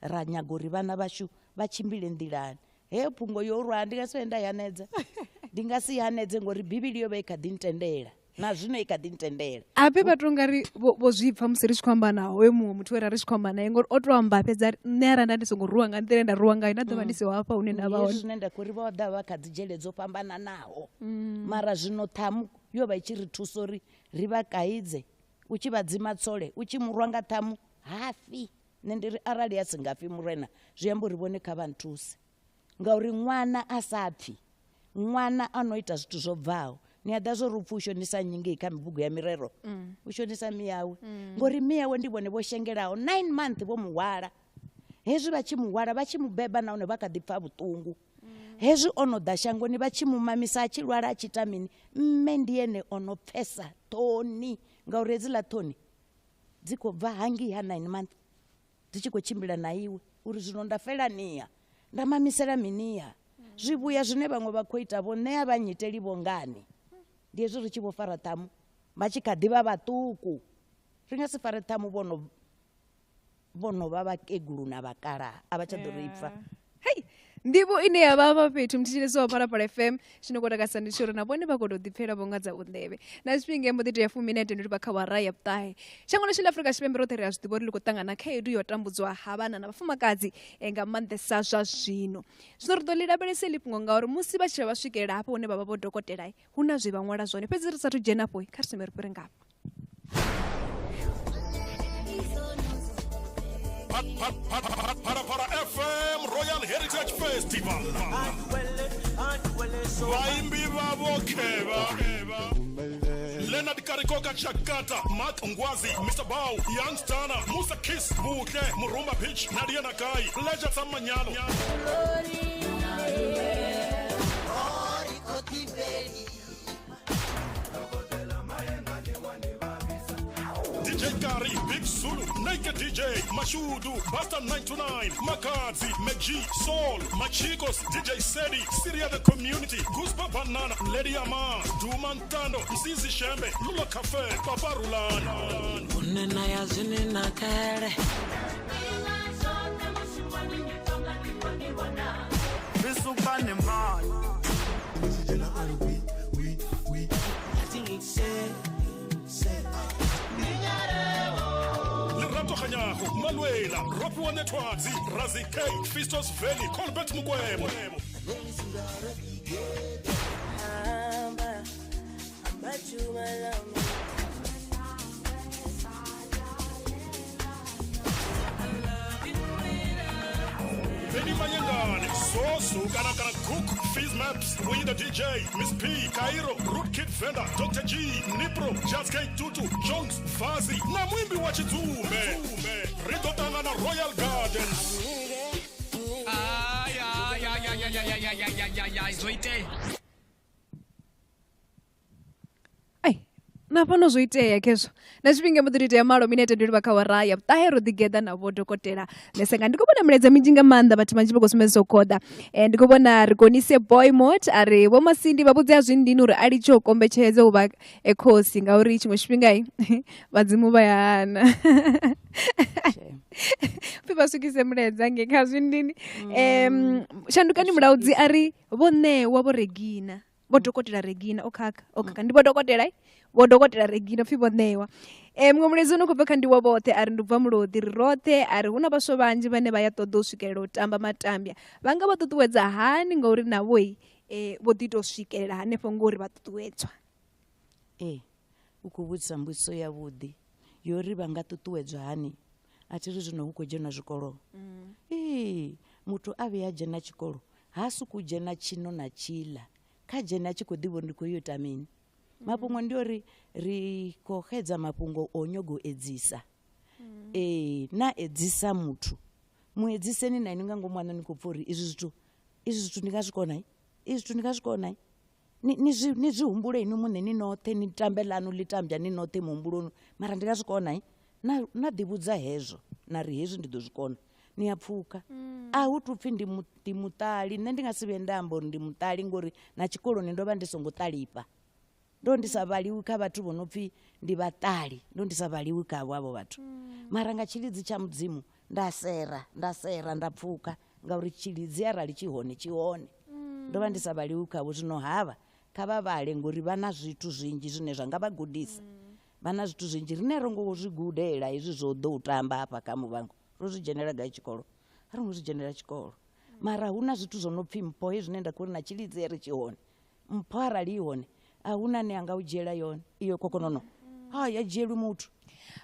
Ra nyaga uri vhana vhashu vha tshimbile nḓilani. Heyo phungo yo rwa ndi nga si nda hanedza. Ndi nga si hanedze ngori Bivhili yo vha i kha ḓi ntendela. Na zwino i kha ḓi ntendela. Ape vhathu nga ri vho zwi pfa musi ri tshi khou amba na hoyo muṅwe muthu we ra ri tshi khou amba naye ngori o to amba fhedza nṋe arali nda ndi songo rwiwa nga nḓila nda rwiwa ngayo nda ḓo vha ndi siho hafha hune nda vha hone. Zwine nda khou ri vho ḓa vha kha dzi dzhele dzo fhambananaho. Mara zwino ṱhamu yo vha i tshi ri thusa uri ri vha kaidze, u tshi vha dzima tsole, u tshi murwa nga ṱhamu hafi. Nṋe ndi ri arali a si nga fi murena zwi amba uri vhone kha vha nthuse. Ngauri ṅwana a sa pfi, ṅwana a no ita zwithu zwo bvaho. Ni a ḓa zwo ri upfi u shonisa nnyi ngei kha bugu ya mirero, u shonisa miyawe. Ngori miyawe ndi vhone vho shengelaho 9 months vho muhwala. Hezwi vha tshi muhwala vha tshi mubeba nahone vha kha ḓi pfa vhuṱungu. Hezwi ono ḓa shangoni vha tshi mu mamisa a tshi lwala a tshi ita mini, mme ndi ene ono pfesa ṱhoni ngauri hedziḽa ṱhoni dzi khou bva hangei ha 9 months dzi tshi khou tshimbila na iwe uri zwino nda fela niya nda mamisela miniya. Zwivhuya zwine vhaṅwe vha khou ita vho ṋea vha nyiteli vho ngani. Ndi hezwi ri tshi vho fara ṱhamu vha tshi kha ḓi vha vhaṱuku. Ri nga si fare ṱhamu vhono vha vhakegulu na vhakalaha a vha tsha ḓo ri pfa. Hei, nḓivho ine ya vha hafha fhethu muthetshelesi wa Phalaphala FM tshino khou takadza ndi tshi uri na vhone vha khou tou ḓipfela vho nga dza u nḓevhe. Na tshifhinga mbo ḓi tea 18 ndi vha kha awara ya 9. Shango ḽashu ḽa Afrika Tshipembe roṱhe ri a zwi ḓivha uri ḽi khou ṱangana khaedu ya u tambudzwa ha vhana na vhafumakadzi nga maanḓesa zwa zwino. Zwino ri ḓo ḽi lavhelesa heḽi fhungo ngauri musi vha tshi vha swikelela hafho hune vha vha vho dokotela hu na zwe vha ṅwala zwone, fhedzi ri sathu dzhena afho kha ri thome ri fhire ngafha. Phalaphala FM Royal Heritage Festival. Vaimbi vavo kheva. Leonard Karikoka Chakata, Mark Ngwazi, Mr. Bao, Young Stana, Musa Kiss, Buhle, Murumba Beach, Nadia Nakai, Pleasure Samanyalo. DJ Kari, Big Zulu, Naked DJ, Mashudu, Buster 929, Makazi, Meji, Soul, Machikos, DJ Sedi, Syria the Community, Guspa Banana, Lady Amar, Duman Tando, Mzizi Shembe, Lula Cafe, Papa Rulan. Lerato Kganyago, Malwela, Ropiwa Nethwadzi, Razi K, Fistos Valley, Colbert Mukwebo. that you might love me. Benny Mayengani, Sosu, Kana Cook, Fizz Maps, We the DJ, Miss P, Cairo, Rootkit Vendor, Dr. G, Nipro, Just K Tutu, Jones, Fazi, na mwimbi wa Chidzume, Rito Tanga na Royal Gardens. Ay, ay, ay, ay, ay, ay, ay, ay, ay, ay, ay, zoite. Na fhano zwo itea khezwo na tshifhinga mbo ḓi tea malo minete ndi livha kha awara ya vhuṱahe ro ḓigeḓa na vho dokotela Lesenga. Ndi khou vhona milaedza minzhi nga maanḓa, vhathu vhanzhi vha khou sumbedzisa u khoḓa. Ndi khou vhona ri konise boy mot a ri vho Masindi vha vhudze a zwindini uri a litshe u kombetshedza u vha khosi ngauri tshiṅwe tshifhinga vhadzimu vha ya hana. Pfhi vha swikise mulaedza nge kha zwindini. Shandukani Mulaudzi a ri vho ṋewa vho Regina, vho dokotela Regina o khakha ndi vho dokotela vho dokotela Regina pfi vho ṋewa. Muṅwe mulaedzi une khou bva kha ndiwa vhoṱhe a ri ndi bva Mulodi ri roṱhe a ri hu na vhaswa vhanzhi vhane vha ya ṱoḓa u swikelela u tamba matambya, vha nga vha ṱuṱuwedza hani ngauri navho vho ḓi tou swikelela hanefho ngori vha ṱuṱuwedzwa? U khou vhudzisa mbudziso yavhuḓi yo ri vha nga ṱuṱuwedzwa hani. A thi ri zwino hu khou dzhenwa zwikolo. Muthu a vhuya a dzhena tshikolo ha sokou dzhena tshino na tshiḽa, kha dzhena a tshi khou ḓivha uri ndi khou yo ita mini. Mafhungo ndi uri ri khou xedza mafhungo o nyago edzisa. Na edzisa muthu, mu edziseni na inwi nga ngomu haṋu ni khou pfha uri izwi zwithu ndi nga zwi kona, izwi zwithu ndi nga zwi kona. Ni zwi humbule inwi muṋe ni noṱhe, ni tambe ḽanu ḽi tambya ni noṱhe muhumbuloni, mara ndi nga zwi kona. Na ḓivhudza hezwo na ri hezwi ndi ḓo zwi kona, ni a pfuka. A hu tu pfhi ndi muṱali. Nṋe ndi nga si vhuye nda amba uri ndi muṱali ngori na tshikoloni ndo vha ndi songo ṱalifha. Ndo ndi sa vhaliwi kha vhathu vho no pfhi ndi vhaṱali, ndo ndi sa vhaliwi khavho avho vhathu. Mara nga tshilidzi tsha Mudzimu nda sera nda pfuka ngauri tshilidzi arali tshi hone tshi hone. Ndo vha ndi sa vhaliwi khavho. Zwino havha kha vha vhale ngori vha na zwithu zwinzhi zwine zwa nga vha gudisa. Vha na zwithu zwinzhi rine ro ngo zwi gudela hezwi zwo ḓo u tamba hafha kha Muvhango. Ro zwi dzhenela gai tshikolo? A ro ngo zwi dzhenela tshikolo. Mara hu na zwithu zwo no pfhi mpho hezwi zwine nda khou ri na tshilidzi ri tshi hone. Mpho arali i hone a huna ane anga u dzhiela yone iyo kokonono. Ha ya dzhielwi muthu.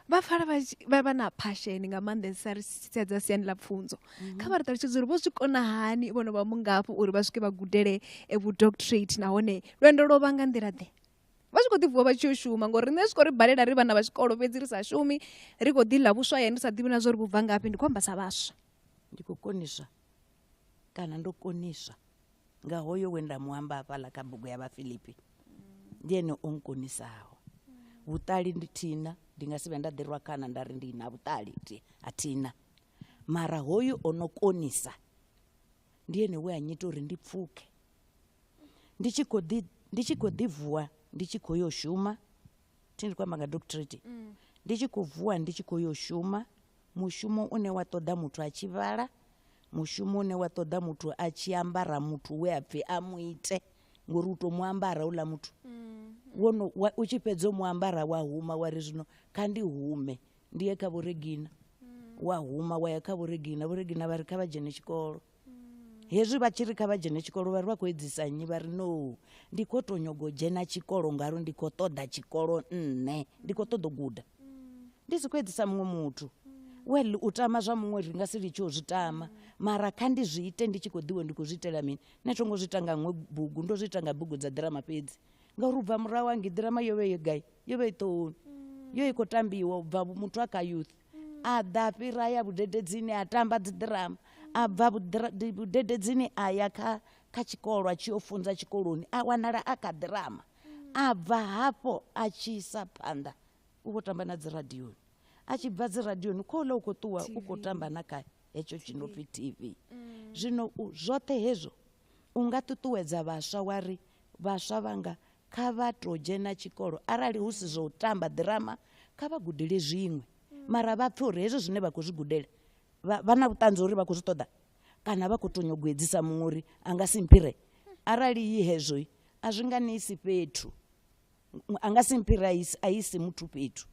Vha pfala vha na passion nga maanḓesa ri sedza siani ḽa pfunzo. Kha vha ri ṱalutshedze uri vho zwi kona hani vhono vha mungafho uri vha swike vha gudele vhu doctorate nahone lwendo lwo vha nga nḓila ḓe? Vha tshi khou ḓi vuwa vha tshi yo shuma ngori riṋe zwi khou ri balela ri vhana vha tshikolo fhedzi ri sa shumi, ri khou ḓi ḽa vhuswa hayani ri sa ḓivhi na zwa uri vhu bva ngafhi. Ndi khou amba sa vhaswa. Ndi khou koniswa kana ndo koniswa nga hoyo we nda mu amba hafhaḽa kha bugu ya Vhafilipi. Ndi ene o nkonisaho. Vhuṱali ndi thina, ndi nga si vhe nda ḓirwa khana nda ri ndi na vhuṱali, a thina. Mara hoyu o no konisa ndi ene we a nyita uri ndi pfuke. Ndi tshi khou ḓi vuwa ndi tshi khou yo shuma, thi ndi khou amba nga doctorate. Ndi tshi khou vuwa ndi tshi khou yo shuma, mushumo une wa ṱoḓa muthu a tshi vhala, mushumo une wa ṱoḓa muthu a tshi ambara muthu we a pfhi a mu ite ngori u to mu ambara uḽa muthu. Wono u tshi fhedza u mu ambara wa huma wa ri zwino kha ndi hume ndi ye kha vho Regina. Wa huma wa ya kha vho Regina, vho Regina vha ri kha vha dzhene tshikolo. Hezwi vha tshi ri kha vha dzhene tshikolo vha ri vha khou edzisa nnyi, vha ri no ndi khou to nyago dzhena tshikolo ngauri ndi khou ṱoḓa tshikolo nṋe, ndi khou ṱoḓa u guda. Ndi si khou edzisa muṅwe muthu. Well, u tama zwa muṅwe ri nga si litshe u zwi tama, mara kha ndi zwi ite ndi tshi khou ḓivha ndi khou zwi itela mini. Nṋe tho ngo zwi ita nga ṅwe bugu, ndo zwi ita nga bugu dza ḓirama fhedzi. Ngauri u bva murahu hangi ḓirama yo vha yo gai, yo vha i ṱohoni, yo i khou tambiwa u bva muthu a kha youth. A ḓa fhira ya vhudededzini a tamba dzi ḓirama, a bva vhudededzini a ya kha tshikolo a tshi yo funza tshikoloni, a wanala a kha ḓirama. A bva hafho a tshi isa phanḓa u vho tamba na dzi radioni. A tshi bva dzi radioni khouḽa u khou ṱuwa u khou tamba na kha hetsho tshi no pfi TV. Zwino zwoṱhe hezwo u nga ṱuṱuwedza vhaswa wa ri vhaswa vhanga kha vha to dzhena tshikolo arali hu si zwo tamba ḓirama kha vha gudele zwiṅwe. Mara vha pfhe uri hezwo zwine vha khou zwi gudela vha na vhuṱanzi uri vha khou zwi ṱoḓa kana vha khou to nyago edzisa muṅwe uri a nga si mphire. Arali i hezwo a zwi nga ni isi fhethu, a nga si mphire a isi muthu fhethu.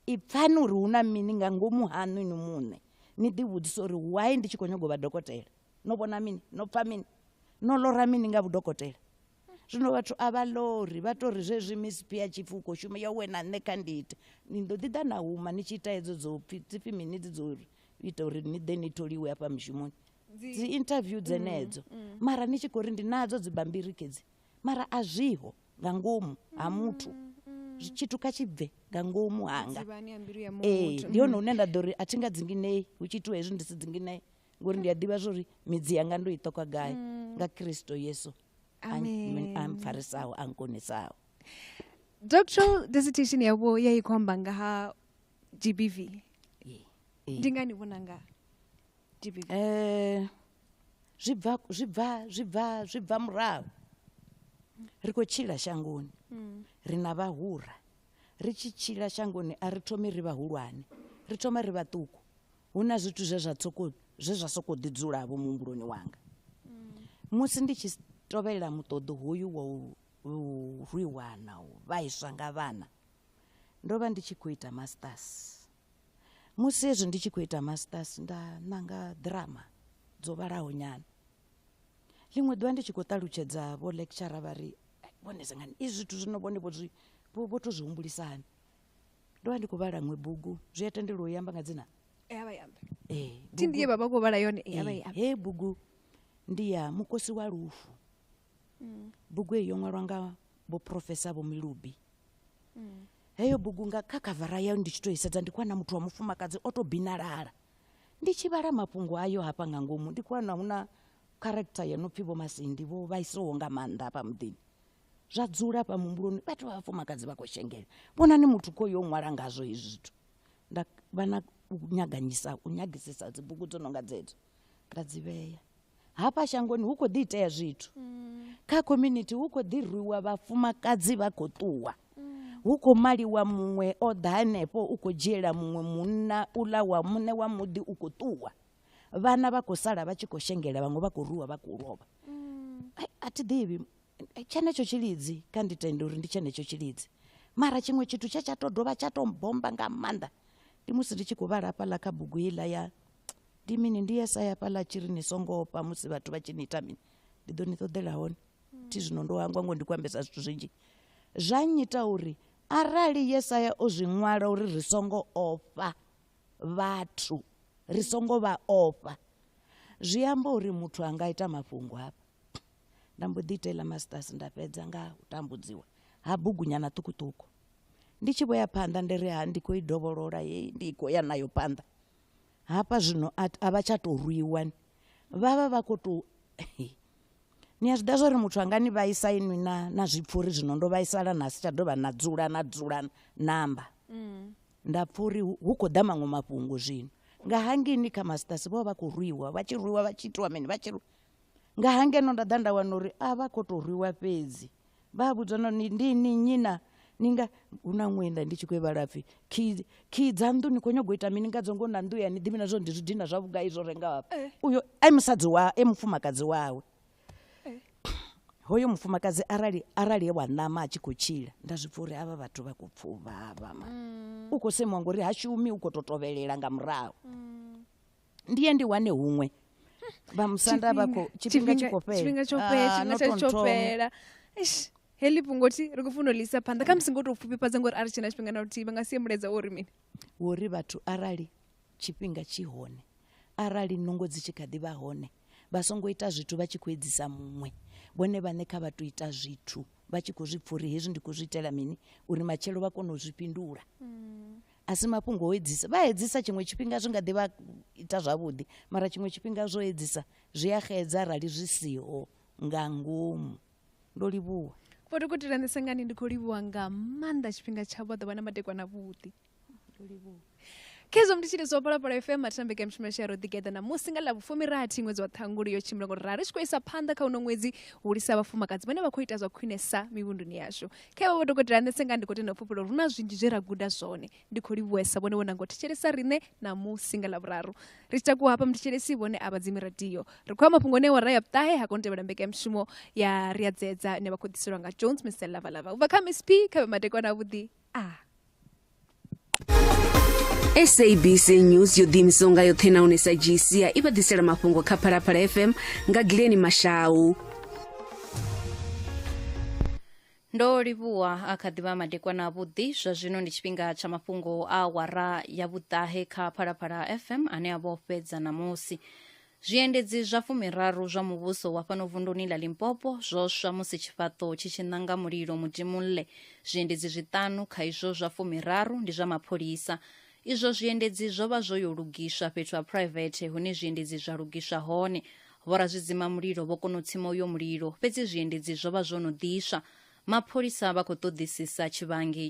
Ipfani uri hu na mini nga ngomu haṋu inwi muṋe, ni ḓi vhudzisa uri why ndi tshi khou nyago vha dokotela. No vhona mini? No pfa mini? No lora mini nga vhudokotela? Zwino vhathu a vha lori, vha tori zwezwi Miss P a tshi pfi u khou shuma, yowe na nṋe kha ndi ite. Ni ḓo ḓi ḓa na huma ni tshi ita hedzo dzo pfi, dzi pfi mini dzi dzo ita uri ni ḓe ni tholiwe hafha mushumoni. Dzi interview dzenedzo. Mara ni tshi khou ri ndi nadzo dzi bambiri kedzi. Mara a zwiho nga ngomu ha muthu. Tshithu kha tshi bve nga ngomu hanga. Dzivhani ya mbilu ya Ee, muthu. ndi hone hune nda ḓo ri a thi nga dzinginei, hu tshi itiwa hezwi ndi si dzinginei, ngori ndi a ḓivha zwori midzi yanga ndo i ṱoka gai nga Kristo Yesu. Amen. A mpfarisaho, a nkonisaho. Doctoral dissertation yavho ya i khou amba nga ha GBV. Ndi ngani vho nanga GBV? Zwi bva murahu. Ri khou tshila shangoni. Ri na vhahura. Ri tshi tshila shangoni a ri thomi ri vhahulwane. Ri thoma ri vhaṱuku. Hu na zwithu zwe zwa tsoko, zwe zwa soko ḓi dzula vho muhumbuloni wanga. Musi ndi tshi tovhela muṱoḓo hoyu wa u rwiwa na u vhaiswa nga vhana, ndo vha ndi tshi khou ita masters. Musi hezwi ndi tshi khou ita masters, nda nanga drama dzo vhalaho nyana. Ḽiṅwe ḓuvha ndi tshi khou ṱalutshedza vho lecturer vha ri, vhone sengani, izwi zwithu zwino vhone vho zwi, vho to zwi humbulisa hani? Ndo vha ndi khou vhala ṅwe bugu, zwi a tendelwa u amba nga dzina? Ee, a vha i ambe. Ee, Thi ndi ye vha vha khou vhala yone, ee, a vha i Ee, ambe. hei bugu ndi ya Mukosi wa Lufu. Bugu eyi yo ṅwalwa nga vho Professor Vho Milubi. Heyo bugu nga kha khavara yayo ndi tshi to i sedza ndi khou wana muthu wa mufumakadzi o to binalala. Ndi tshi vhala mafhungo ayo hafha nga ngomu ndi khou wana hu na character yo no pfi Vho Masindi vho vhaisiwaho nga maanḓa hafha muḓini. Zwa dzula hafha muhumbuloni, vhathu vha vhafumakadzi vha khou shengela. Vhonani muthu khoyu o ṅwala ngazwo hezwi zwithu. Nda vha na u nyaganyisa, u nyagisisa dzi bugu dzo no nga dzedzo. Nda dzi vhea. Hafha shangoni hu khou ḓi itea zwithu. Kha community hu khou ḓi rwiwa vhafumakadzi vha khou ṱuwa. Hu khou maliwa muṅwe o ḓa hanefho u khou dzhiela muṅwe munna uḽa wa muṋe wa muḓi u khou ṱuwa. Vhana vha khou sala vha tshi khou shengela, vhaṅwe vha khou rwiwa vha khou lovha. Ai, a thi ḓivhi tshenetsho tshilidzi, kha ndi tende uri ndi tshenetsho tshilidzi. Mara tshiṅwe tshithu tshe tsha to dovha tsha to mbomba nga maanḓa ndi musi ndi tshi khou vhala hafhaḽa kha bugu heiḽa ya ndi mini, ndi Yesaya hafhaḽa tshi ri ni songo ofha musi vhathu vha tshi ni ita mini, ndi ḓo ni ṱoḓela hone. Thi zwino ndo hangwa ngo ndi khou ambesa zwithu zwinzhi. Zwa nnyita uri arali Yesaya o zwi ṅwala uri ri songo ofha vhathu, ri songo vha ofha, zwi amba uri muthu a nga ita mafhungo hafha. Nda mbo ḓi itela masters nda fhedza nga u tambudziwa ha bugunyana ṱhukhuṱhukhu. Ndi tshi vho ya phanḓa ndi ri ha ndi khou i dovholola heyi, ndi khou ya nayo phanḓa. Hafha zwino a vha tsha tou rwiwa, vha vha vha khou tou ni a zwi ḓivha zwa uri muthu anga ni vhaisa inwi na zwi pfha uri zwino ndo vhaisala na si tsha dovha na dzula na dzula na amba. Nda pfha uri hu khou ḓa maṅwe mafhungo zwino. Nga hangeini kha masters vho vha khou rwiwa, vha tshi rwiwa vha tshi itiwa mini, vha tshi rwiwa. Nga hangeno nda ḓa nda wana uri a vha khou tou rwiwa fhedzi. Vha vhudzwa na uri ndi ni nnyi na ni nga hu na ṅwe nda ndi tshi khou i vhala pfi khi dza nnḓu ni khou nyaga u ita mini nga dzo ngo na nnḓu ya ni ḓivhi na zwo ndi zwidina zwa vhugai zwo rengaho hafha. Uyo e musadzi wa e mufumakadzi wawe. Hoyo mufumakadzi arali wa ṋama a tshi khou tshila, nda zwi pfa uri avha vhathu vha khou pfuvha avha ma. U khou semiwa ngori ha shumi, u khou tou tovhelela nga murahu. Ndi ye ndi wane huṅwe. Vha musanda vha khou, tshifhinga tshi khou fhela. Tshifhinga tsho fhela, Ah, tshifhinga tsho no tou nthoma. fhela. Eish, heḽi fhungo thi ri khou funa u ḽi isa phanḓa. Kha musi ngo tou pfufhifhadza ngori a ri tshena tshifhinga na luthihi, vha nga sie mulaedza wo uri mini? Wo ri vhathu arali tshifhinga tshi hone, arali nungo dzi tshi kha ḓi vha hone, vha songo ita zwithu vha tshi khou edzisa muṅwe. Vhone vhaṋe kha vha tou ita zwithu vha tshi khou zwi pfa uri hezwi ndi khou zwi itela mini, uri matshelo vha kone u zwi fhindula. A si mafhungo o edzisa, vha edzisa tshiṅwe tshifhinga zwi nga ḓi vha ita zwavhuḓi, mara tshiṅwe tshifhinga zwo edzisa zwi a xedza arali zwi siho nga ngomu. Ndo livhuwa. Vho Dokotela Nesengani, ndi khou livhuwa nga maanḓa tshifhinga tshavho, vha ḓo vha na madekwana avhuḓi. Ndo livhuwa. Khezwo ndi tshilidzo wa Phalaphala FM, mathina mbekanyamushumo yashu ya Ro Ḓigeḓa ṋamusi nga ḽa vhufumirathi ṅwedzi wa Ṱhangule yo tshimbila ngo ralo ri tshi khou isa phanḓa kha uno ṅwedzi hulisa vhafumakadzi vhane vha khou ita zwa khwinesa mivhunduni yashu. Kha vho Dokotela Nesengani ndi khou tenda u pfufhela uri hu na zwinzhi zwe ra guda zwone. Ndi khou livhuwesa vhone vho nanga u thetshelesa riṋe ṋamusi nga Ḽavhuraru. Ri tshi takuwa hafha muthetshelesi vhone a vha dzimi radio. Ri khou ya mafhungoni a awara ya vhuṱahe ha kona u tevhela mbekanyamushumo ya Ri a Dzedza ine vha khou ḓiselwa nga Jones Mr Lavalava. U bva kha Miss P kha vhe madekwana avhuḓi. Ah. SABC News yo ḓiimisaho nga yoṱhe nahone sa dzhia i vha ḓisela mafhungo kha Phalaphala FM nga Glenn Mashau. Ndo livhuwa a kha ḓivha madekwana avhuḓi. Zwa zwino ndi tshifhinga tsha mafhungo a awara ya vhuṱahe kha Phalaphala FM ane a vha o fhedza ṋamusi. Zwiendedzi zwa 30 zwa muvhuso wa fhano vunduni ḽa Limpopo zwo swa musi tshifhaṱo tshi tshi ṋanga mulilo Mudimulle. Zwiendedzi zwiṱanu kha izwo zwa 30 ndi zwa mapholisa. Izwo zwiendedzi zwo vha zwo yo lugiswa fhethu ha phuraivethe hune zwiendedzi zwa lugiswa hone. Vhorazwidzimamulilo vho kona u tsima uyo mulilo, fhedzi zwiendedzi zwo vha zwo no ḓiswa. Mapholisa vha khou ṱoḓisisa tshivhangi.